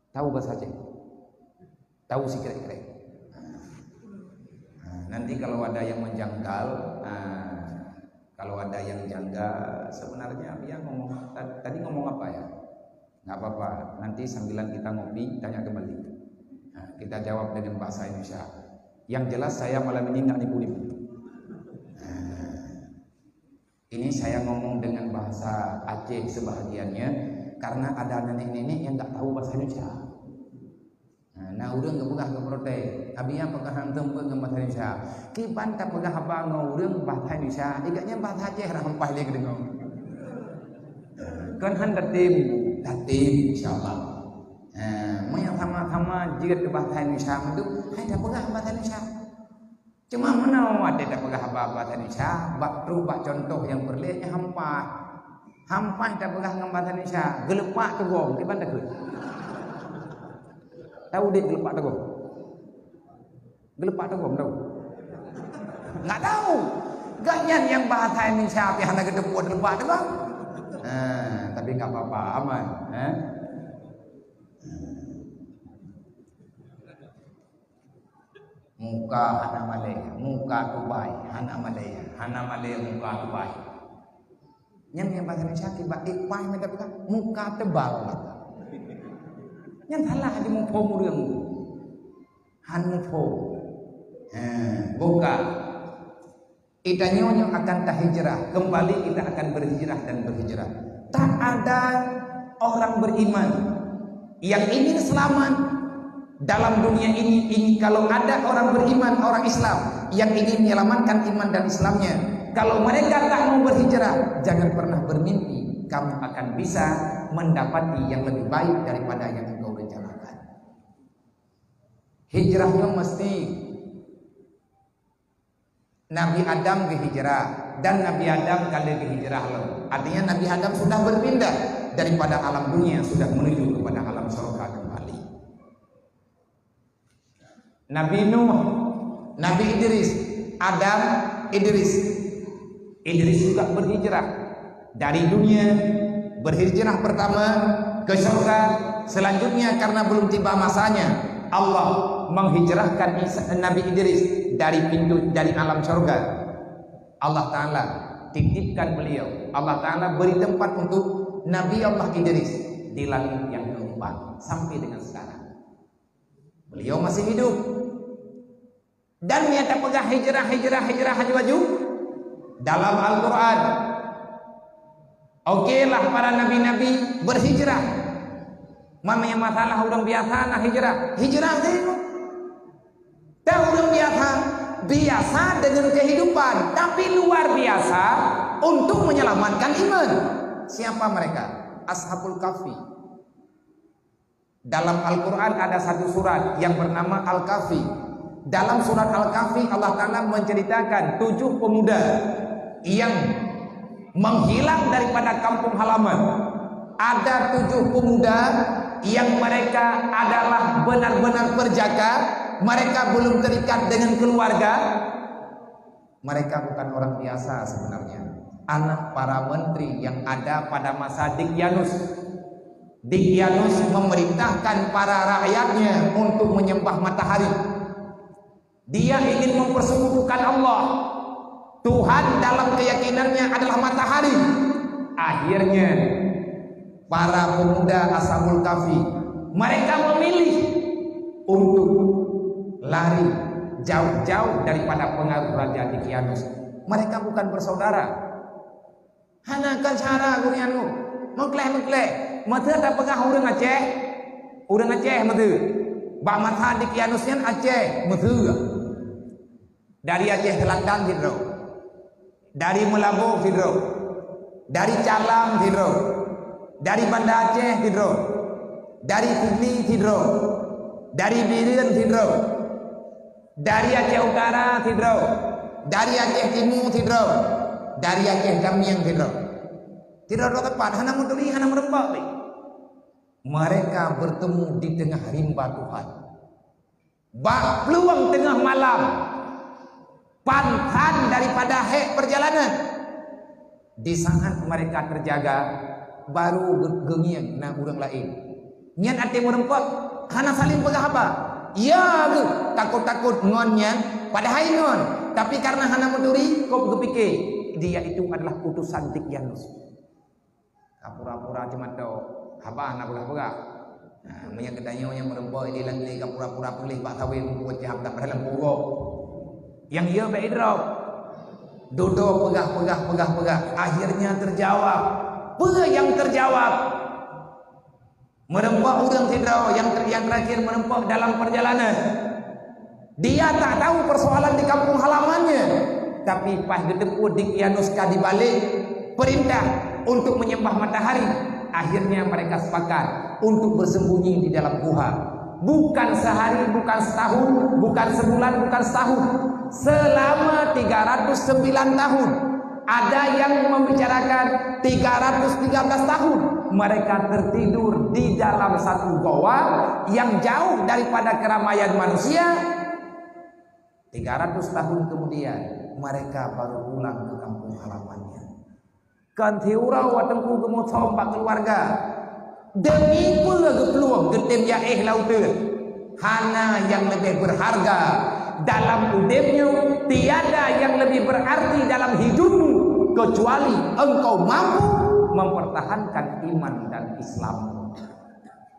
Tahu bahasa Aceh? Tahu sikrek-krek? Nah, nanti kalau ada yang menjangkal, nah, kalau ada yang janggal, sebenarnya dia ngomong, ta-, tadi ngomong apa ya? Nggak apa-apa, nanti sambilan kita ngopi, tanya kembali. Nah, kita jawab dengan bahasa Indonesia. Yang jelas saya malam ini nggak nipu-nipu. Nah, ini saya ngomong dengan bahasa Aceh sebahagiannya, karena ada nenek-nenek yang nggak tahu bahasa Indonesia. Nah, na ureuëng geupeugah geuprotes, "Abi, peue keuh hana teupeue ngon bahasa Indonesia?" Kiban tapeugah haba ngon ureuëng bahasa Indonesia, i gobnyan bahasa Aceh ram hampai lé geudeungoe. Kon hana tatem, tatem, insya Allah. Nah, meunyoe sama-sama jeuet bahasa Indonesia mandum, hai tapeugah bahasa Indonesia. Cuma meunoe watée tapeugah haba bahasa Indonesia, bak trok bak contoh nyang peureulée nyan hampai. Hampai tapeugah ngon bahasa Indonesia, geuleupak teugom, kiban takheun. Tahu dek geuleupak teugom? Geuleupak teugom tahu? Nggak tahu. Gobnyan nyang bahasa Indonesia pih hana geuteupeue geuleupak teugom. Nah, tapi nggak apa-apa, aman, eh? Muka hana malée, muka tubai, hana malée, hana malée muka tubai. Nyan nyang bahasa Indonesia kiban ék pai meuda peugah, muka tebal. Nyan salah di muphom ureuëng. Han muphom. Ha, buka. Kita nyoe akan tahijrah, kembali kita akan berhijrah dan berhijrah. Tak ada orang beriman yang ingin selamat dalam dunia ini, ini kalau ada orang beriman, orang Islam yang ingin menyelamatkan iman dan Islamnya, kalau mereka tak mau berhijrah, jangan pernah bermimpi kamu akan bisa mendapati yang lebih baik daripada yang engkau rencanakan. Hijrahnya mesti Nabi Adam geuhijrah dan Nabi Adam ka lheueh geuhijrah lom. Artinya Nabi Adam sudah berpindah daripada alam dunia, sudah menuju kepada alam surga kembali. Nabi Nuh, Nabi Idris, Adam, Idris. Idris juga berhijrah. Dari dunia, berhijrah pertama ke surga, selanjutnya karena belum tiba masanya, Allah menghijrahkan Isa, Nabi Idris dari pintu, dari alam surga. Allah Ta'ala titipkan beliau. Allah Ta'ala beri tempat untuk Nabi Allah Idris di langit yang keempat sampai dengan sekarang. Beliau masih hidup. Dan nyata peugah hijrah, hijrah, hijrah aju-aju dalam Al-Quran. Oke lah para nabi-nabi berhijrah. Mamanya masalah ureuëng biasa na hijrah. Hijrah teuh. Teuh ureuëng biasa Biasa dengan kehidupan, tapi luar biasa untuk menyelamatkan iman. Siapa mereka? Ashabul Kahfi. Dalam Al-Quran ada satu surat yang bernama Al-Kahfi. Dalam surat Al-Kahfi, Allah Ta'ala menceritakan tujuh pemuda yang menghilang daripada kampung halaman. Ada tujuh pemuda yang mereka adalah benar-benar perjaka, mereka belum terikat dengan keluarga. Mereka bukan orang biasa sebenarnya. Anak para menteri yang ada pada masa Dikyanus. Dikyanus memerintahkan para rakyatnya untuk menyembah matahari. Dia ingin mempersekutukan Allah. Tuhan dalam keyakinannya adalah matahari. Akhirnya, para pemuda Ashabul Kahfi, mereka memilih untuk lari jauh-jauh daripada pengaruh Raja Dikyanus. Mereka bukan bersaudara. Hana kan syara gurèe nyan. Meukleh-meukleh. Meuseu tapeugah ureueng Aceh, ureueng Aceh meuseu. Bak masa Dikyanus nyan Aceh meuseu. Dari Aceh Selatan sidroe. Dari Meulaboh sidroe. Dari Calang sidroe. Dari Banda Aceh sidroe. Dari Sigli sidroe. Dari Bireuen sidroe. Dari Aceh Utara sidroe. Dari Aceh Timu sidroe. Dari Aceh Gamieng sidroe. Sidroe-droe teumpat, hana meuturi, hana meureumpok pih. Mereka bertemu di tengah rimba Tuhan. Bak plueng teungoh malam, panthan daripada hék perjalanan. Di saat mereka terjaga, baru ge-, geungieng na ureueng laén. Nyan até meureumpok, hana saléng peugah haba. Ya geuh, takot-takot ngon nyan, padahai ngon. Tapi karena hana meuturi, kop geupike, dia itu adalah utusan Dikyanus. Ka pura-pura cuma tok haba na peugah-peugah. Nah, meunyoe geutanyoe nyang meureumpok di lam ka pura-pura puléh bak sawe muphom jam dak padahai lam purok. Nyang yö bèk idrop. Dudoe peugah-peugah, peugah-peugah. Akhirnya terjawab. Peue nyang terjawab? Meureumpok ureueng sidroe nyang ter-, nyang terakhir meureumpok dalam perjalanan. Dia tak tahu persoalan di kampung halamannya, tapi pas geuteupeue Dikyanus ka dibalek perintah untuk menyembah matahari, akhirnya mereka sepakat untuk bersembunyi di dalam guha. Bukan sehari, bukan setahun, bukan sebulan, bukan setahun. Selama tiga ratus sembilan tahun. Ada yang membicarakan tiga ratus tiga belas tahun mereka tertidur di dalam satu goa yang jauh daripada keramaian manusia. Tiga ratus tahun kemudian, mereka baru pulang ke kampung halamannya. Kan tiura watengku geumeusom bak keluarga. Demi peue geuplueng geutem yaéh lauteuen? Hana nyang leubeh beurharga dalam udeb nyoe, tiada nyang leubeh beurarti dalam hidupmu, keucuali engkau mampu mempertahankan iman dan Islam.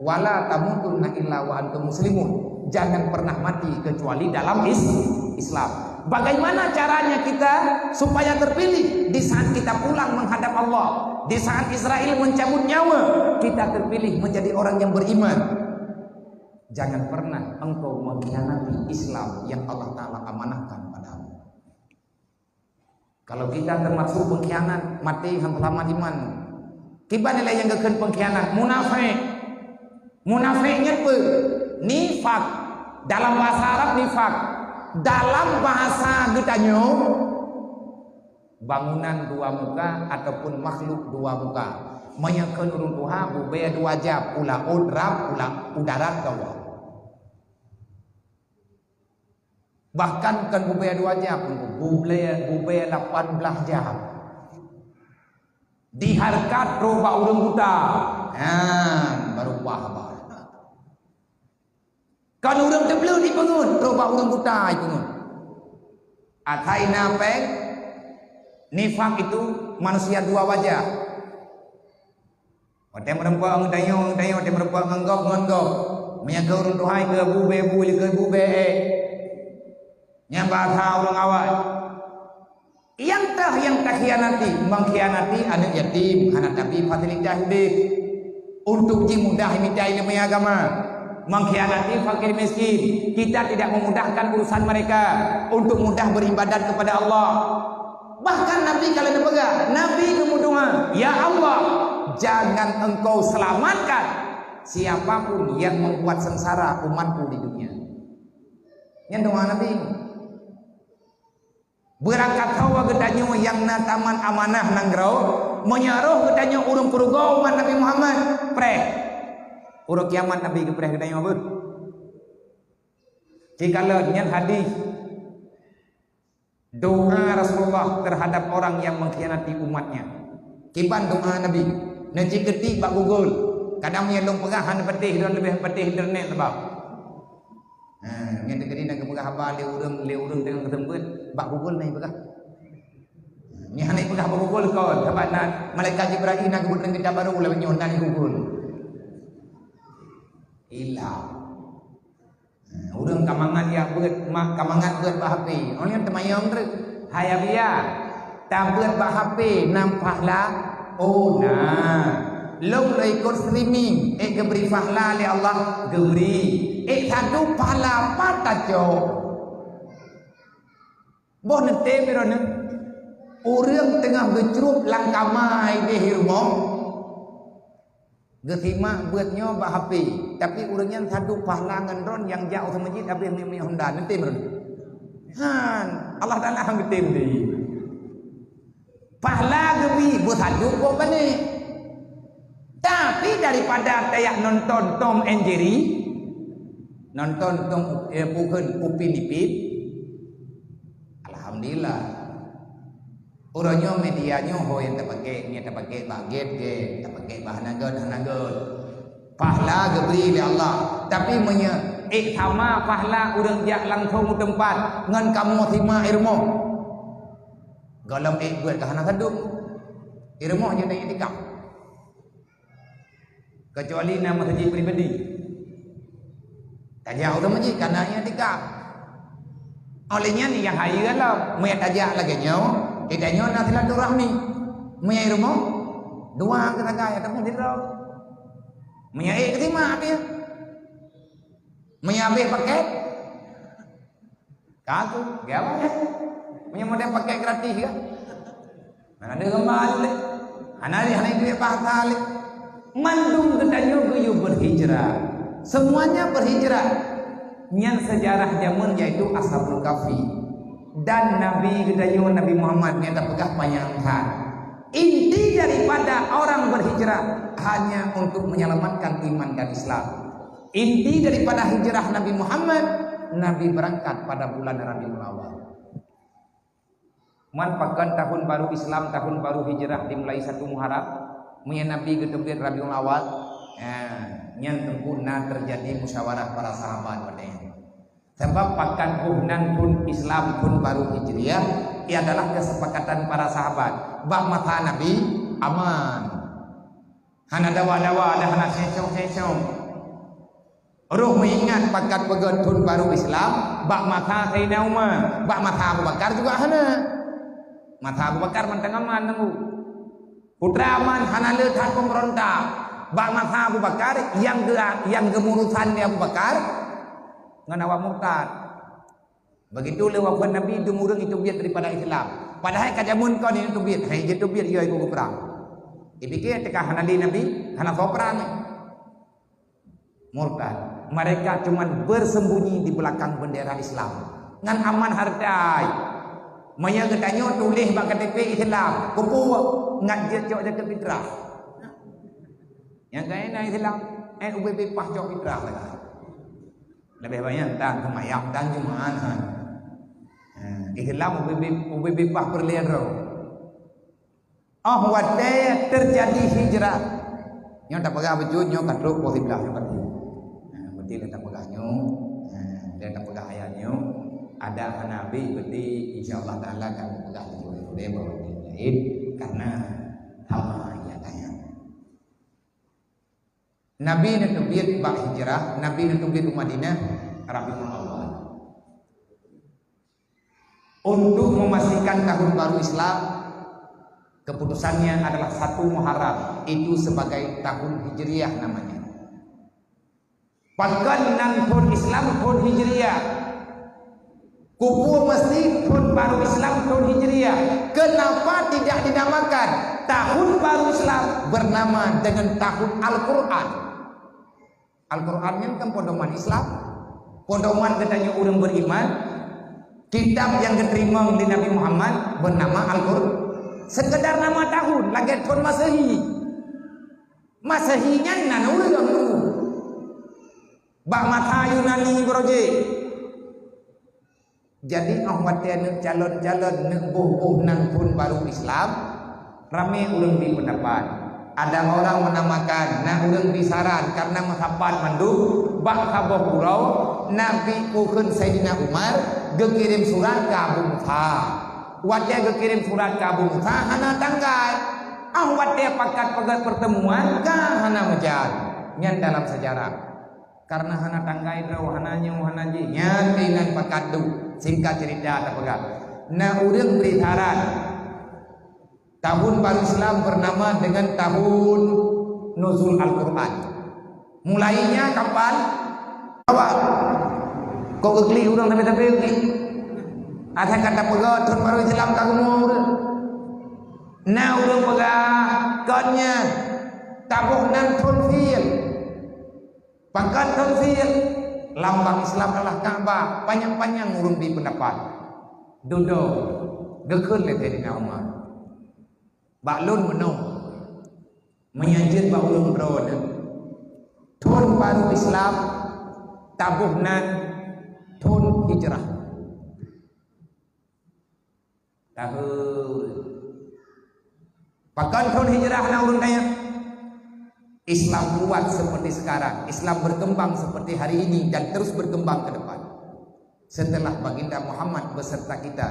"Wala tamutunna illa wa antum muslimun." Jangan pernah mati kecuali dalam is-, Islam. Bagaimana caranya kita supaya terpilih? Di saat kita pulang menghadap Allah, di saat Israel mencabut nyawa, kita terpilih menjadi orang yang beriman. Jangan pernah engkau mengkhianati Islam yang Allah Ta'ala amanahkan padamu. Kalau kita termasuk pengkhianat, maté hana selamat iman. Kiban ilée nyang geukheun pengkhianat, munafék. Munafék nyan peue? Nifak. Dalam bahasa Arab nifak. Dalam bahasa geutanyoe, bangunan dua muka ataupun makhluk dua muka. Meunyoe kheun ureuëng tuha, bubé dua jab, u laôt rab, u la-, u darat ka woe. Bahkan bukan bubé dua jab, bubé, bubé lapan belas jab. Diharkat roh bak ureuëng buta. Ha, baru paham. Kan ureuëng teubleuet ipeungeut, roh bak ureuëng buta ipeungeut. Asai na péng, nifak itu manusia dua wajah. Watée meureumpok ngon tanyoe, ngon tanyoe, watée meureumpok ngon gob, ngon gob. Meunyoe keu ureuëng tuha keu bubé bu, keu bubé ék. Nyan bahasa ureuëng awai. Nyang teuh nyang takhianati, mengkhianati aneuk yatim, hana tabi fasilitas udeb. Untuk jimudah mita ileumé agama. Mengkhianati fakir miskin, kita tidak memudahkan urusan mereka untuk mudah beribadat kepada Allah. Bahkan Nabi kalau dipeugah, Nabi geumeudoa, "Ya Allah, jangan Engkau selamatkan siapapun yang membuat sengsara umatku di dunia." Nyan doa Nabi. Beurangkat saboh geutanyoe nyang na tamat amanah nanggroe, meunyoe roh geutanyoe ureuëng peurugoe umat Nabi Muhammad, preh. Uroe kiamat Nabi geupreh geutanyoe beuh. Cikalon nyan hadis doa Rasulullah terhadap orang yang mengkhianati umatnya. Kiban doa Nabi, neucit keutik bak Google. Kadang meunyoe lôn peugah hana patéh, lôn leubeh patéh internet sabab. Ha, nyan teukeudi na geupeugah haba lé ureuëng, lé ureuëng teungoh geuseumeubeuet, bak Google na ipeugah. Nyan hana ipeugah bak Google kon, sabab na malaikat Jibrail na geubeuet lam kitab barô lagée nyoe na di Google. Ilang. Ha, ureuëng ka mangat jak beuet, ma-, ka mangat beuet bak H P. Oh nyan teumayong treuk. Hai Abiya, tabeuet bak H P nam pahala? Oh na. Lôn lôn ikot streaming, ék geubri pahala lé Allah, geubri. Ék sadup pahala pat tacok. Boh neutem droeneuh. Ureuëng teungoh geucrueb lam kama idéh rumoh. Geusimak beuet nyoe bak H P, tapi ureuëng nyan sadup pahala ngon droen nyang jak u meuseujid habéh miyueb-miyueb honda, neutem droen. Han, Allah Taala han geutem deh. Pahala geubri beusadup boh banéh. Tapi daripada tajak nonton Tom and Jerry, nonton Tom, eh, peue kheun, Upin Ipin, alhamdulillah. Uroe nyoe media nyoe ho nyang tapaké, nyang tapaké bak gét-gét, tapaké bak hana gét, hana gét. Pahala geubri lé Allah. Tapi meunyoe ék sama pahala ureuëng jak langsong u teumpat ngon kamoe simak i rumoh. Gohlom ék beuet ka hana sadup. I rumoh jeuet iktikaf. Keucuali na meuseujid pribadi. Tajak u meuseujid kana iktikaf. Oleh nyan nyang hayeue lom, meunyo tajak lagée nyoe, geutanyoe na silaturahmi. Meunyo i rumoh, dua keu sagai ataupun sidroe. Meunyo ék keu simak pih. Meunyo habéh paket, ka aku, gawat. Meunyo model paket gratis kan? Hana ada gambar lé. Hana ada, hana ada bahasa lé. Mandum geutanyoe geuyue berhijrah. Semuanya berhijrah. Nyan sejarah jameun yaitu Ashabul Kahfi. Dan Nabi geutanyoe Nabi Muhammad nyang tapeugah panyang that. Inti daripada orang berhijrah hanya untuk menyelamatkan iman dan Islam. Inti daripada hijrah Nabi Muhammad, Nabi berangkat pada bulan Rabiul Awal. Man pakon tahun baru Islam, tahun baru hijrah dimulai satu Muharram, meunyo Nabi geuteubiet Rabiul Awal, ha, nyan teungku na terjadi musyawarah para sahabat watée nyan. Sabab pakon boh nan thon Islam, thon baru Hijriah, ia adalah kesepakatan para sahabat. Bak masa Nabi, aman. Hana dawa-dawa, dah hana sensong-sensong. Roh meuingat pakat peugét thon baru Islam, bak masa Saidina Umar, bak masa Abu Bakar juga hana. Masa Abu Bakar mantong aman nunggu. Putra aman hana le that pemberontak. Bak masa Abu Bakar, yang ge-, yang geumurusan di Abu Bakar, ngon awak murtad. Begitu lé wafat Nabi, dum ureuëng iteubiet daripada Islam. Padahai ka jameun kon iteubiet, hai jiteubiet yo ikut perang. Dipikir teuka hana lé Nabi, hana soe perang. Murtad. Mereka cuma bersembunyi di belakang bendera Islam. Ngan aman hartai. Meunyo geutanyoe tuléh bak K T P Islam, kupu ngat jeuet cok jaket fitrah. Nyang kaya na Islam, eh, ubé-bé pah cok fitrah lah. Leubeh banyak tan seumayang tan Jumaat han. Ha, Islam ubé-bé, ubé-bé pah peureulée droe. Oh watée terjadi hijrah. Nyoe tapeugah beujeuet nyoe ka trok poh siblaih nyoe berarti. Ha, berarti lé tapeugah nyoe. Ha, lé tapeugah ayat nyoe. Ada hana habéh berarti insya Allah Taala akan tapeugah lé ureuëng bahwa lain karena haba nyang tanya. Nabi neuteubiet bak hijrah, Nabi neuteubiet u Madinah, Rabiul Awal. Untuk memastikan tahun baru Islam, keputusannya adalah satu Muharram, itu sebagai tahun Hijriah namanya. Pakon nan thon Islam thon Hijriah? Kupeue meusti thon barô Islam thon Hijriah? Kenapa tidak dinamakan tahun baru Islam bernama dengan tahun Al-Quran? Al-Quran nyan kan pedoman Islam. Pedoman geutanyoe ureuëng beriman. Kitab nyang geuteurimong lé Nabi Muhammad bernama Al-Quran. Sekedar nama tahun, lagée thon Masehi. Masehi nyan nan ureuëng nunggu. Bak masa Yunani beurojek. Jadi, óh watée neuk calon-calon, neuk boh-boh nan thon baru Islam, ramé ureuëng bri peundapat. Ada orang menamakan, na ureuëng bri saran, karena meusapat mandum, bak saboh uroe, Nabi, bukon Saidina Umar, geukirém surat keu Abu Musa. Watée geukirém surat keu Abu Musa, hana tanggai. Óh watée pakat peugét pertemuan, ka hana meujan. Nyan dalam sejarah. Karena hana tanggai droe, hana nyoe, hana jih, nyan keuingat pakat duek. Singkat cerita tapeugah, na ureuëng bri saran, tahun baru Islam bernama dengan tahun nuzul Al-Quran. Mulainya kapan? Awak. Kok geuklik ureuëng tapi-tapi geuklik? Asai ka tapeugah tahun baru Islam ka geumoe ureuëng. Na ureuëng peugah, kon nyan, taboh nan thon fil. Pakon thon fil? Lambang Islam adalah Ka'bah. Panyang-panyang ureuëng bri peundapat. Dudoe, geukheun lé Saidina Umar. Bak lôn meunoe, meunyan jeuet bak ureuëng droeneuh, thon baru Islam, taboh nan thon hijrah. Tahun. Pakon thon hijrah na ureuëng tanya? Islam kuat seperti sekarang, Islam berkembang seperti hari ini dan terus berkembang ke depan. Setelah Baginda Muhammad beserta kita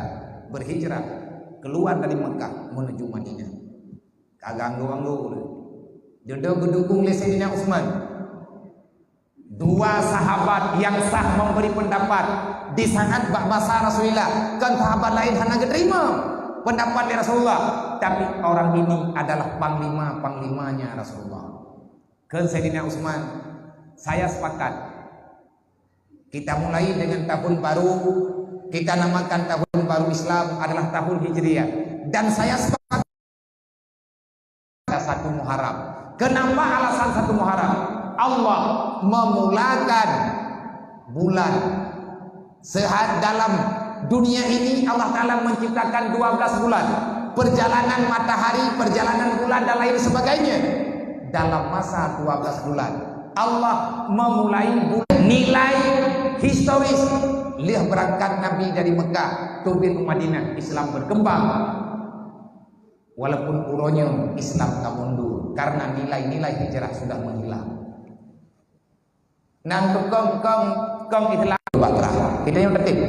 berhijrah keluar dari Mekah menuju Madinah. Ka ganggu-ganggu. Jodoh geudukung lé Saidina Utsman. Dua sahabat yang sah memberi pendapat di saat bak masa Rasulullah. Kan sahabat lain hana geuteurimong pendapat dari Rasulullah. Tapi orang ini adalah panglima-panglimanya Rasulullah. Kheun Saidina Utsman, "Saya sepakat. Kita mulai dengan tahun baru, kita namakan tahun baru Islam adalah tahun Hijriah. Dan saya sepakat pada satu Muharram." Kenapa alasan satu Muharram? Allah memulakan bulan. Sehat dalam dunia ini Allah Ta'ala menciptakan dua belas bulan. Perjalanan matahari, perjalanan bulan dan lain sebagainya. Dalam masa dua belas bulan, Allah memulai bulan. Nilai historis, lheueh berangkat Nabi dari Mekah, teubiet u Madinah, Islam berkembang. Walaupun uroe nyoe Islam ka mundur karena nilai-nilai hijrah sudah menghilang. Nang tukang-tukang kong Islam bak trah. Kita nyang tertib.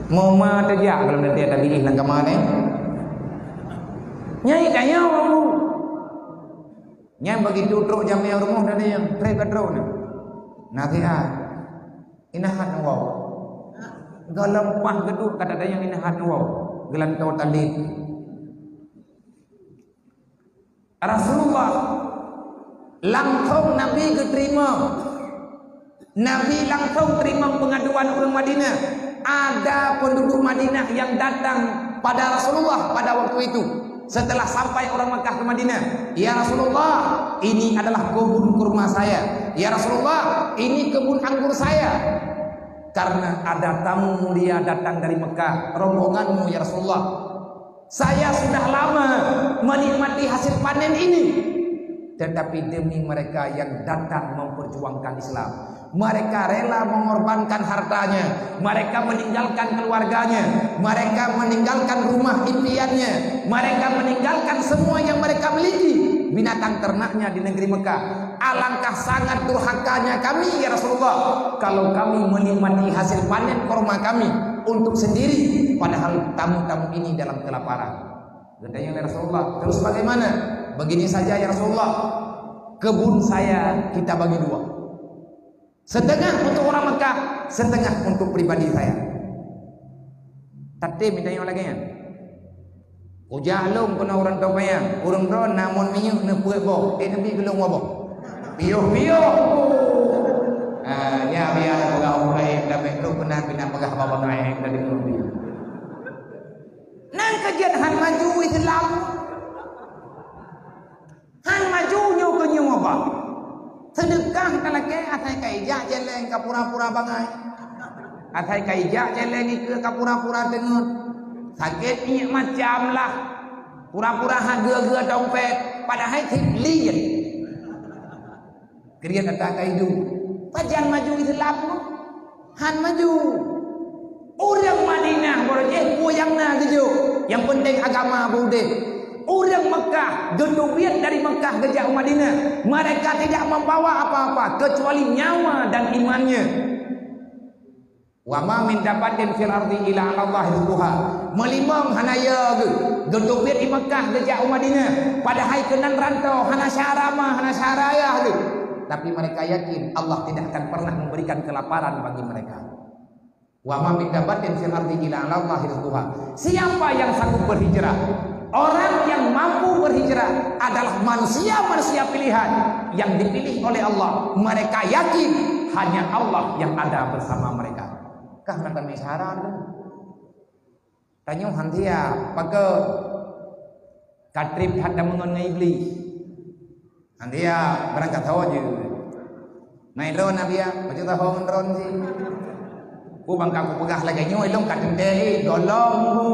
Mau ma tajak kalau nanti ada bilih nang kama ni. Nyai tanya aku. Nyai begitu trok jamé rumoh dan yang trek ka trok ni. Nasihat. Inahat ngon wau. Galom pah geuduk kata ada yang inahat ngon wau. Geulantau tali. Rasulullah langsung Nabi geuteurimong. Nabi langsung teurimong pengaduan ureuëng Madinah. Ada penduduk Madinah yang datang pada Rasulullah pada waktu itu. Setelah sampai orang Makkah ke Madinah, "Ya Rasulullah, ini adalah kebun kurma saya. Ya Rasulullah, ini kebun anggur saya." Karena ada tamu mulia datang dari Mekah, rombonganmu ya Rasulullah. Saya sudah lama menikmati hasil panen ini. Tetapi demi mereka yang datang memperjuangkan Islam, mereka rela mengorbankan hartanya, mereka meninggalkan keluarganya, mereka meninggalkan rumah impiannya, mereka meninggalkan semua yang mereka miliki, binatang ternaknya di negeri Mekah. Alangkah sangat durhakanya kami, ya Rasulullah, kalau kami menikmati hasil panen korma kami untuk sendiri, padahal tamu-tamu ini dalam kelaparan. Geutanyong lé Rasulullah, "Terus bagaimana?" "Begini saja, ya Rasulullah. Kebun saya kita bagi dua. Setengah untuk orang Mekah, setengah untuk pribadi saya." Tapi mitanyong lagée nyan. Ujak lôn keunoe ureuëng topayang, ureuëng droe na mon minyeuk neupeuet boh, eh, neubi geulong waboh. Piôh-piôh. Ah, nyan biar peugah ureueng laén, tapi trok keunan pih na peugah bak bangai ka deungoe. Nyan keuh jeuet han maju Islam. Han maju nyoe keu nyoe bah. Seudeukah talakée asai ka ijak céléng ka pura-pura bangai. Asai ka ijak céléng ikeue ka pura-pura teungeut. Sakét iék macam lah. Pura-pura ha geue-geue dompet, padahai cit liet. Kriet ata ka iduek. Pajan maju Islam tu? Han maju. Ureueng Madinah baroe jih peue nyang na geujok. Nyang penting agama beudeh. Ureueng Meukah geuteubiet dari Meukah geujak u Madinah. Mereka tidak membawa apa-apa kecuali nyawa dan imannya. Wa ma min dabbatin fil ardi illa 'alallahi rizquha. Meulimong hana yo geuh. Geuteubiet di Meukah geujak u Madinah. Padahai keunan rantau hana syara ma, hana syara ayah geuh. Tapi mereka yakin Allah tidak akan pernah memberikan kelaparan bagi mereka. Wa ma min dabbatin fil ardi illa 'alallahi rizquha. Siapa yang sanggup berhijrah? Orang yang mampu berhijrah adalah manusia-manusia pilihan yang dipilih oleh Allah. Mereka yakin hanya Allah yang ada bersama mereka. Kah na tamé syarat tu. Tanyoe han siap, pakon ka treb that tameungon ngon Iblih. Han siap, barang ka tho jeuet. Mai droe na biak, bacut taho ngon droe sih. Ku bang ka kupeugah lagée nyoe, ilong ka teuntée, eh, golom ku.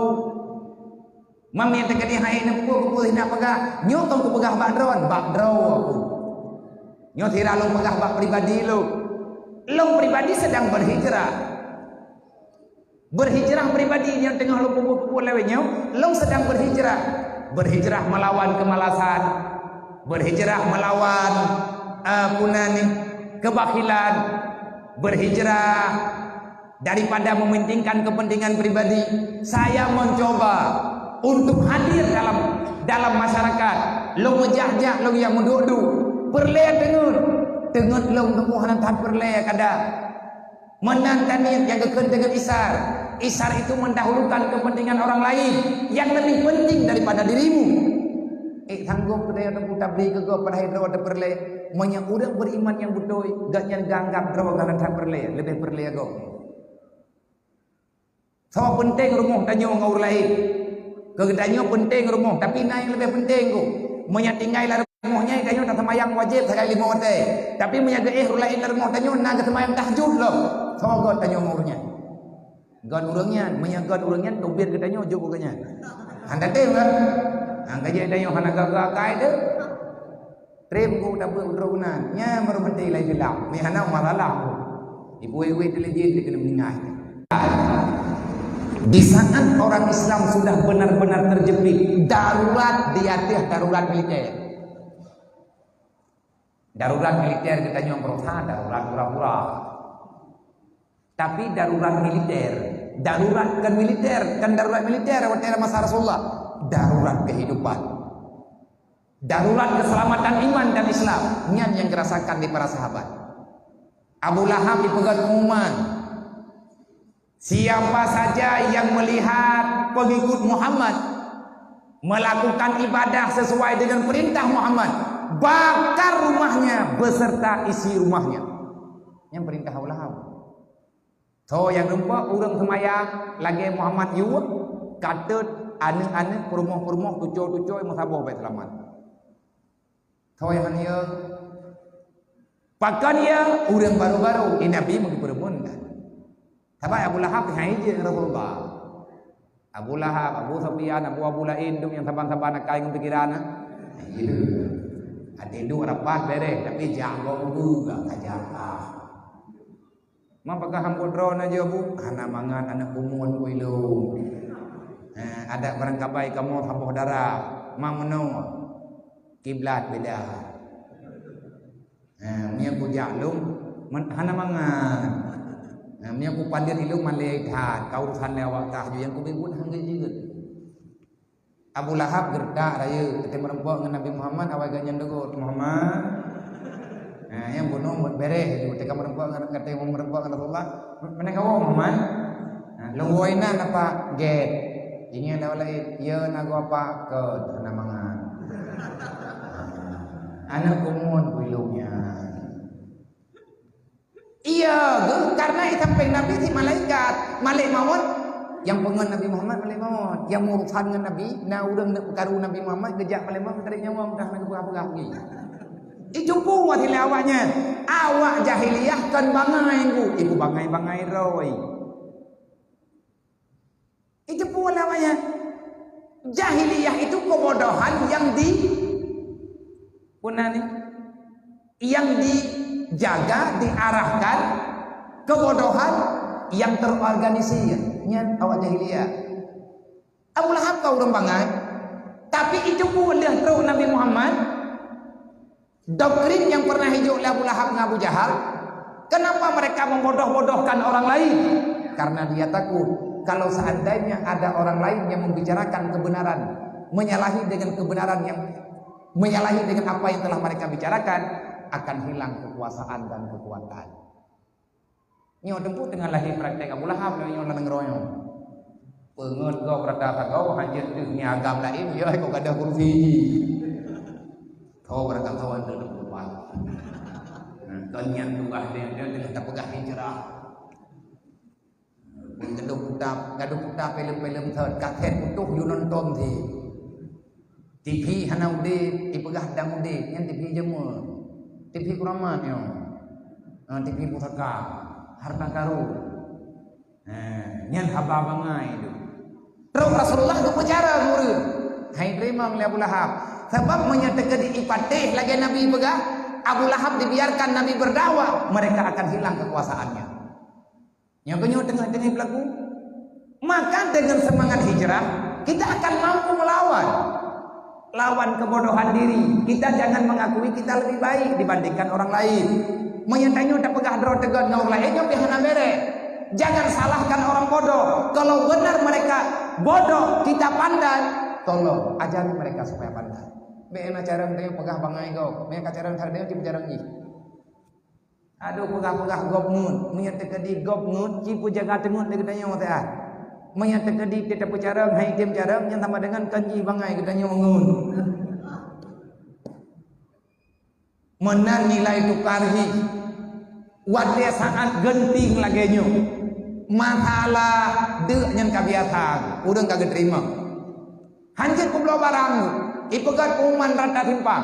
Mam nyang teukeudi hai neupeu, kupeue hina peugah. Nyoe kon kupeugah bak droe, bak droe ku. Nyoe sira lôn peugah bak pribadi lôn. Lôn pribadi sedang berhijrah. Berhijrah pribadi nyang teungoh lôn peubuet-peubuet lawét nyoe, lôn sedang berhijrah. Berhijrah melawan kemalasan, berhijrah melawan, eh, peue nan ni, kebakhilan, berhijrah daripada mementingkan kepentingan pribadi. Saya mencoba untuk hadir dalam, dalam masyarakat. Lôn meujak-jak, lôn jak meuduek-duek. Peureulée teungeut, teungeut lôn teungoh hana that peureulée kada. Meunan tanyoe nyang geukheun deungon isar. Isar itu mendahulukan kepentingan orang lain yang lebih penting daripada dirimu. Eh, sanggob keu tanyoe teungku tabri keu gob padahai droe teupeureulee. Meunyoe ureuëng beriman nyang beutôi, gobnyan geuanggab droe ka that peureulée, leubeh peureulée gob. Soe peunteng rumoh tanyoe ngon ureuëng laén? Keu geutanyoe peunteng rumoh, tapi na nyang leubeh peunteng gob. Meunyoe tinggai lam rumoh nyan, tanyoe taseumayang wajéb sagai limong watée. Tapi meunyoe geuéh ureuëng laén lam rumoh tanyoe, na geuseumayang tahajud lom. Soe göt tanyoe ngon ureuëng nyan? Göt ureuëng nyan, meunyoe göt ureuëng nyan, teubiet geutanyoe jok keu geuhnyan. Hana tem kan? Hana gaji tanyoe hana gaga akai teuh. Treb ku tabeuet droe keunan, nyan baru meuntée ilai silap. Meuhana masalah. Ibu-ibu intelijen dikena meuninggai. Di saat orang Islam sudah benar-benar terjepit, darurat di atas darurat militer. Darurat militer geutanyoe berusaha darurat pura-pura. Tapi darurat militer, darurat kan militer, kan darurat militer waktu era masa Rasulullah. Darurat kehidupan. Darurat keselamatan iman dan Islam. Nyan yang dirasakan di para sahabat. Abu Lahab dipeugah pengumuman. Siapa saja yang melihat pengikut Muhammad melakukan ibadah sesuai dengan perintah Muhammad, bakar rumahnya beserta isi rumahnya. Nyan perintah Abu Lahab. Soe nyang rumpok ureuëng seumayang lagée Muhammad yue, katot aneuëk-aneuëk, peurumoh-peurumoh, tuco-tuco, meusaboh bék seulamat. Soe nyang hana yue? Pakon yue? Ureuëng baru-baru, eh, Nabi meugeupeurumun kan. Saban Abu Lahab hai jeuet Rasulullah. Abu Lahab, Abu Sufyan, Abu, Abu laén dum nyang saban-saban akai ngon pikiran, nah. Até duek rapat bereh, tapi jak gok ubeue gak ka jak ah. Ma pakon hambot droe na jeuet, Bu? Hana mangat aneuk kumuen ku ilong. Eh, adat barangkabai kamoe saboh darah. Ma meunoe. Kiblat beda. Eh, meunyoe kujak lôn, men-, hana mangat. Eh, meunyoe kupadet ilong malée that, ka urusan lé awak kah ju nyang kubiet buet hana jeuet. Abu Lahab geureutak rayeuk, até meureumpok ngon Nabi Muhammad, awai geuhnyan deugot, "Muhammad." Nah, nyang bunoe buet bereh, até ka meureumpok ngon, até meureumpok ngon Rasulullah. "Meunan kawoe, Muhammad?" Nah, lôn woe inan apa? Gét. Ingat awak laén, "Yo, na goe apa?" "Kon, hana mangat." Aneuk kumuen ku ilong nyan. Iya, geuh, karena di sampéng Nabi sit malaikat, malek maut. Nyang peungon Nabi Muhammad malek maut. Nyang meurusan ngon Nabi, na ureuëng neuk peukaru Nabi Muhammad geujak malek maut, tarék nyawöng dah na geupeugah-peugah lagi. Itu pun wasilah awaknya. Awak jahiliyah kon bangai, Bu. Ibu bangai-bangai roi. Itu pun namanya jahiliyah, itu kebodohan yang di puna ni, yang dijaga, diarahkan, kebodohan yang terorganisir. Nyan awak jahiliyah. Abu Lahab ka ureuëng bangai, tapi itu pun lheueh trok Nabi Muhammad. Doktrin yang pernah hijok lé Abu Lahab ngon Abu Jahal, kenapa mereka membodoh-bodohkan orang lain? Karena dia takut kalau seandainya ada orang lain yang membicarakan kebenaran, menyalahi dengan kebenaran yang menyalahi dengan apa yang telah mereka bicarakan, akan hilang kekuasaan dan kekuatan. Nyoe teungku teungoh lahé praktek Abu Lahab nyoe lam nanggroe nyoe. Peungeut gob rata sagoe, hanjeuet deuh ngon agam laén, ya kok gadoh kursi jih. Tho barangkasoe teungku lupa. Nah, kon nyan tugaih deh, deh, deh, tapeugah hijrah. Pun gadoh kuta, gadoh kuta filem-filem thot, kaset putôh yue nonton sit. T V hana udeb, ipeugah dang udeb, nyan T V jameun. T V keuraman nyoe. Ha, T V pusaka, harta karun. Ha, nyan haba bangai tu. Trok Rasulullah geupeucara ureuëng. Hai teurimong lé Abu Lahab. Sabab meunyoe teukeudi ipatéh lagée Nabi peugah, Abu Lahab dibiarkan Nabi berdakwah, mereka akan hilang kekuasaannya. Nyang keunyoe teungoh-teungoh berlaku. Maka dengan semangat hijrah, kita akan mampu melawan. Lawan kebodohan diri. Kita jangan mengakui kita lebih baik dibandingkan orang lain. Meunyoe tanyoe tapeugah droe teugon ngon ureuëng laén, nyoe pih hana béré. Jangan salahkan orang bodoh. Kalau benar mereka bodoh, kita pandai, tolong ajari mereka supaya pandai. Bék na carông tanyoe peugah bangai gob. Meunyoe ka carông that tanyoe, cit carông jih. Aduh, peugah-peugah gob ngeut. Meunyoe teukeudi gob ngeut, ci peujaga teungeut lé geutanyoe teuh. Meunyoe teukeudi teuh tapeucarông, hai item carông, nyan sama dengan kan jih bangai geutanyoe ngeut. Meunan nilai tukar jih. Watée saát genting lagée nyoe, masalah deuk nyan ka biasa, ureuëng ka geuteurimong. Hanjeuet peubloe barang, ipeugét pengumuman rata simpang.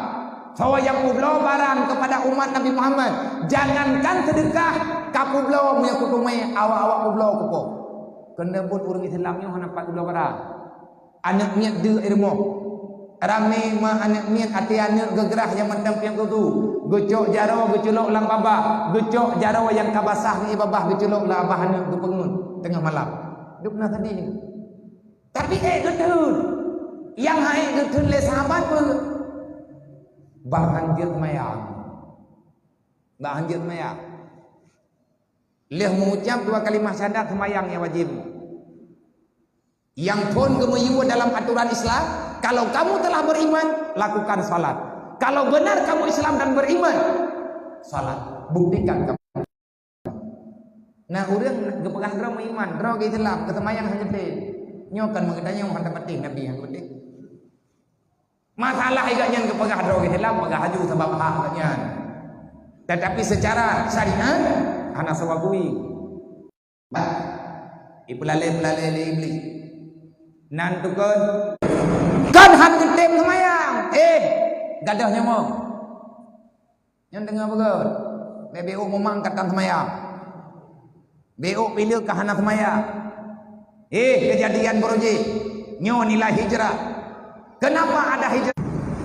Soe nyang peubloe barang keupada umat Nabi Muhammad, jangankan seudeukah, ka peubloe meunyoe kuteumé awak-awak peubloe kupo. Keuneubeuet ureuëng Islam nyoe hana pat peubloe barang. Aneuëk miet deuk i rumoh. Ramé ma aneuëk miet até aneuëk geugrah nyang mantong pieng tutu. Geucok jaroe geuculok lam babah, geucok jaroe nyang ka basah ngon babah geuculok lam babah aneuëk geupeungeut teungoh malam. Duk na sedih. Tapi ék geutheun. Nyang han ék geutheun lé sahabat peue? Bah hanjeuet mayang. Bah hanjeuet mayang. Lheueh mengucap dua kalimah syahadat, seumayang nyang wajéb. Nyang phon geumeuyue dalam aturan Islam, kalau kamu telah beriman, lakukan salat. Kalau benar kamu Islam dan beriman, salat. Buktikan kamu. Nah, ureuëng geupeugah droe meuiman, droe geuislam, geuseumayang hana teuntèe. Nyoe kan meugeutanyong hana patéh Nabi hana patéh. Masalah gobnyan geupeugah droe geuislam, peugah laju sabab hak gobnyan. Tetapi secara syariat hana sawa gui. Bah, ipeulalé-peulalé lé Iblih. Nan tukon. Kan han geutem seumayang. Eh, gadoh nyoe. Nyan deungoe beugöt. Lé B O memang ka tan seumayang. B O pileuk ka hana seumayang. Eh, kejadian baroe jih. Nyoe nilai hijrah. Kenapa ada hijrah?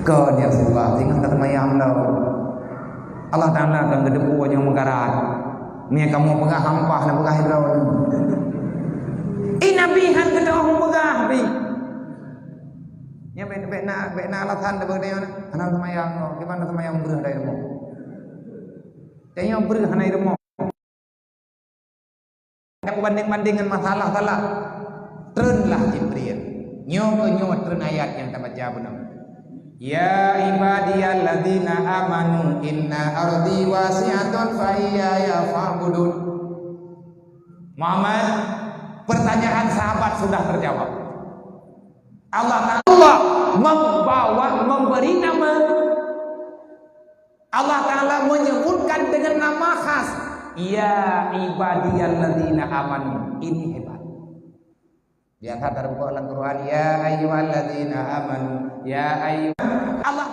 Kon nyang seubab singoh taseumayang lom. Allah Taala akan geuteupeue nyang meukarat. Meunyo kamoe peugah hampah na peugah hidroe. Eh, Nabi han geuteupeue peugah, Nabi. Nyan bèk, bèk na, bèk na alasan tabeudeungoe na. Hana seumayang, kiban na seumayang breuh dari rumoh. Tanyoe breuh hana i rumoh. Dak banding-banding ngon masalah salah. Treunlah Jibril. Nyoe keuh nyoe treun ayat nyang tabaca bunoe. Ya ibadiyalladzina amanu inna ardi wasi'atun fa iyaya fa'budun. Muhammad, pertanyaan sahabat sudah terjawab. Allah Ta'ala membawa, memberi nama. Allah Ta'ala menyebutkan dengan nama khas. Ya ibadiyalladzina amanu, ini hebat. Biasa terbukak dalam Quran, ya ayyuhalladzina amanu, ya ayyuh-, Allah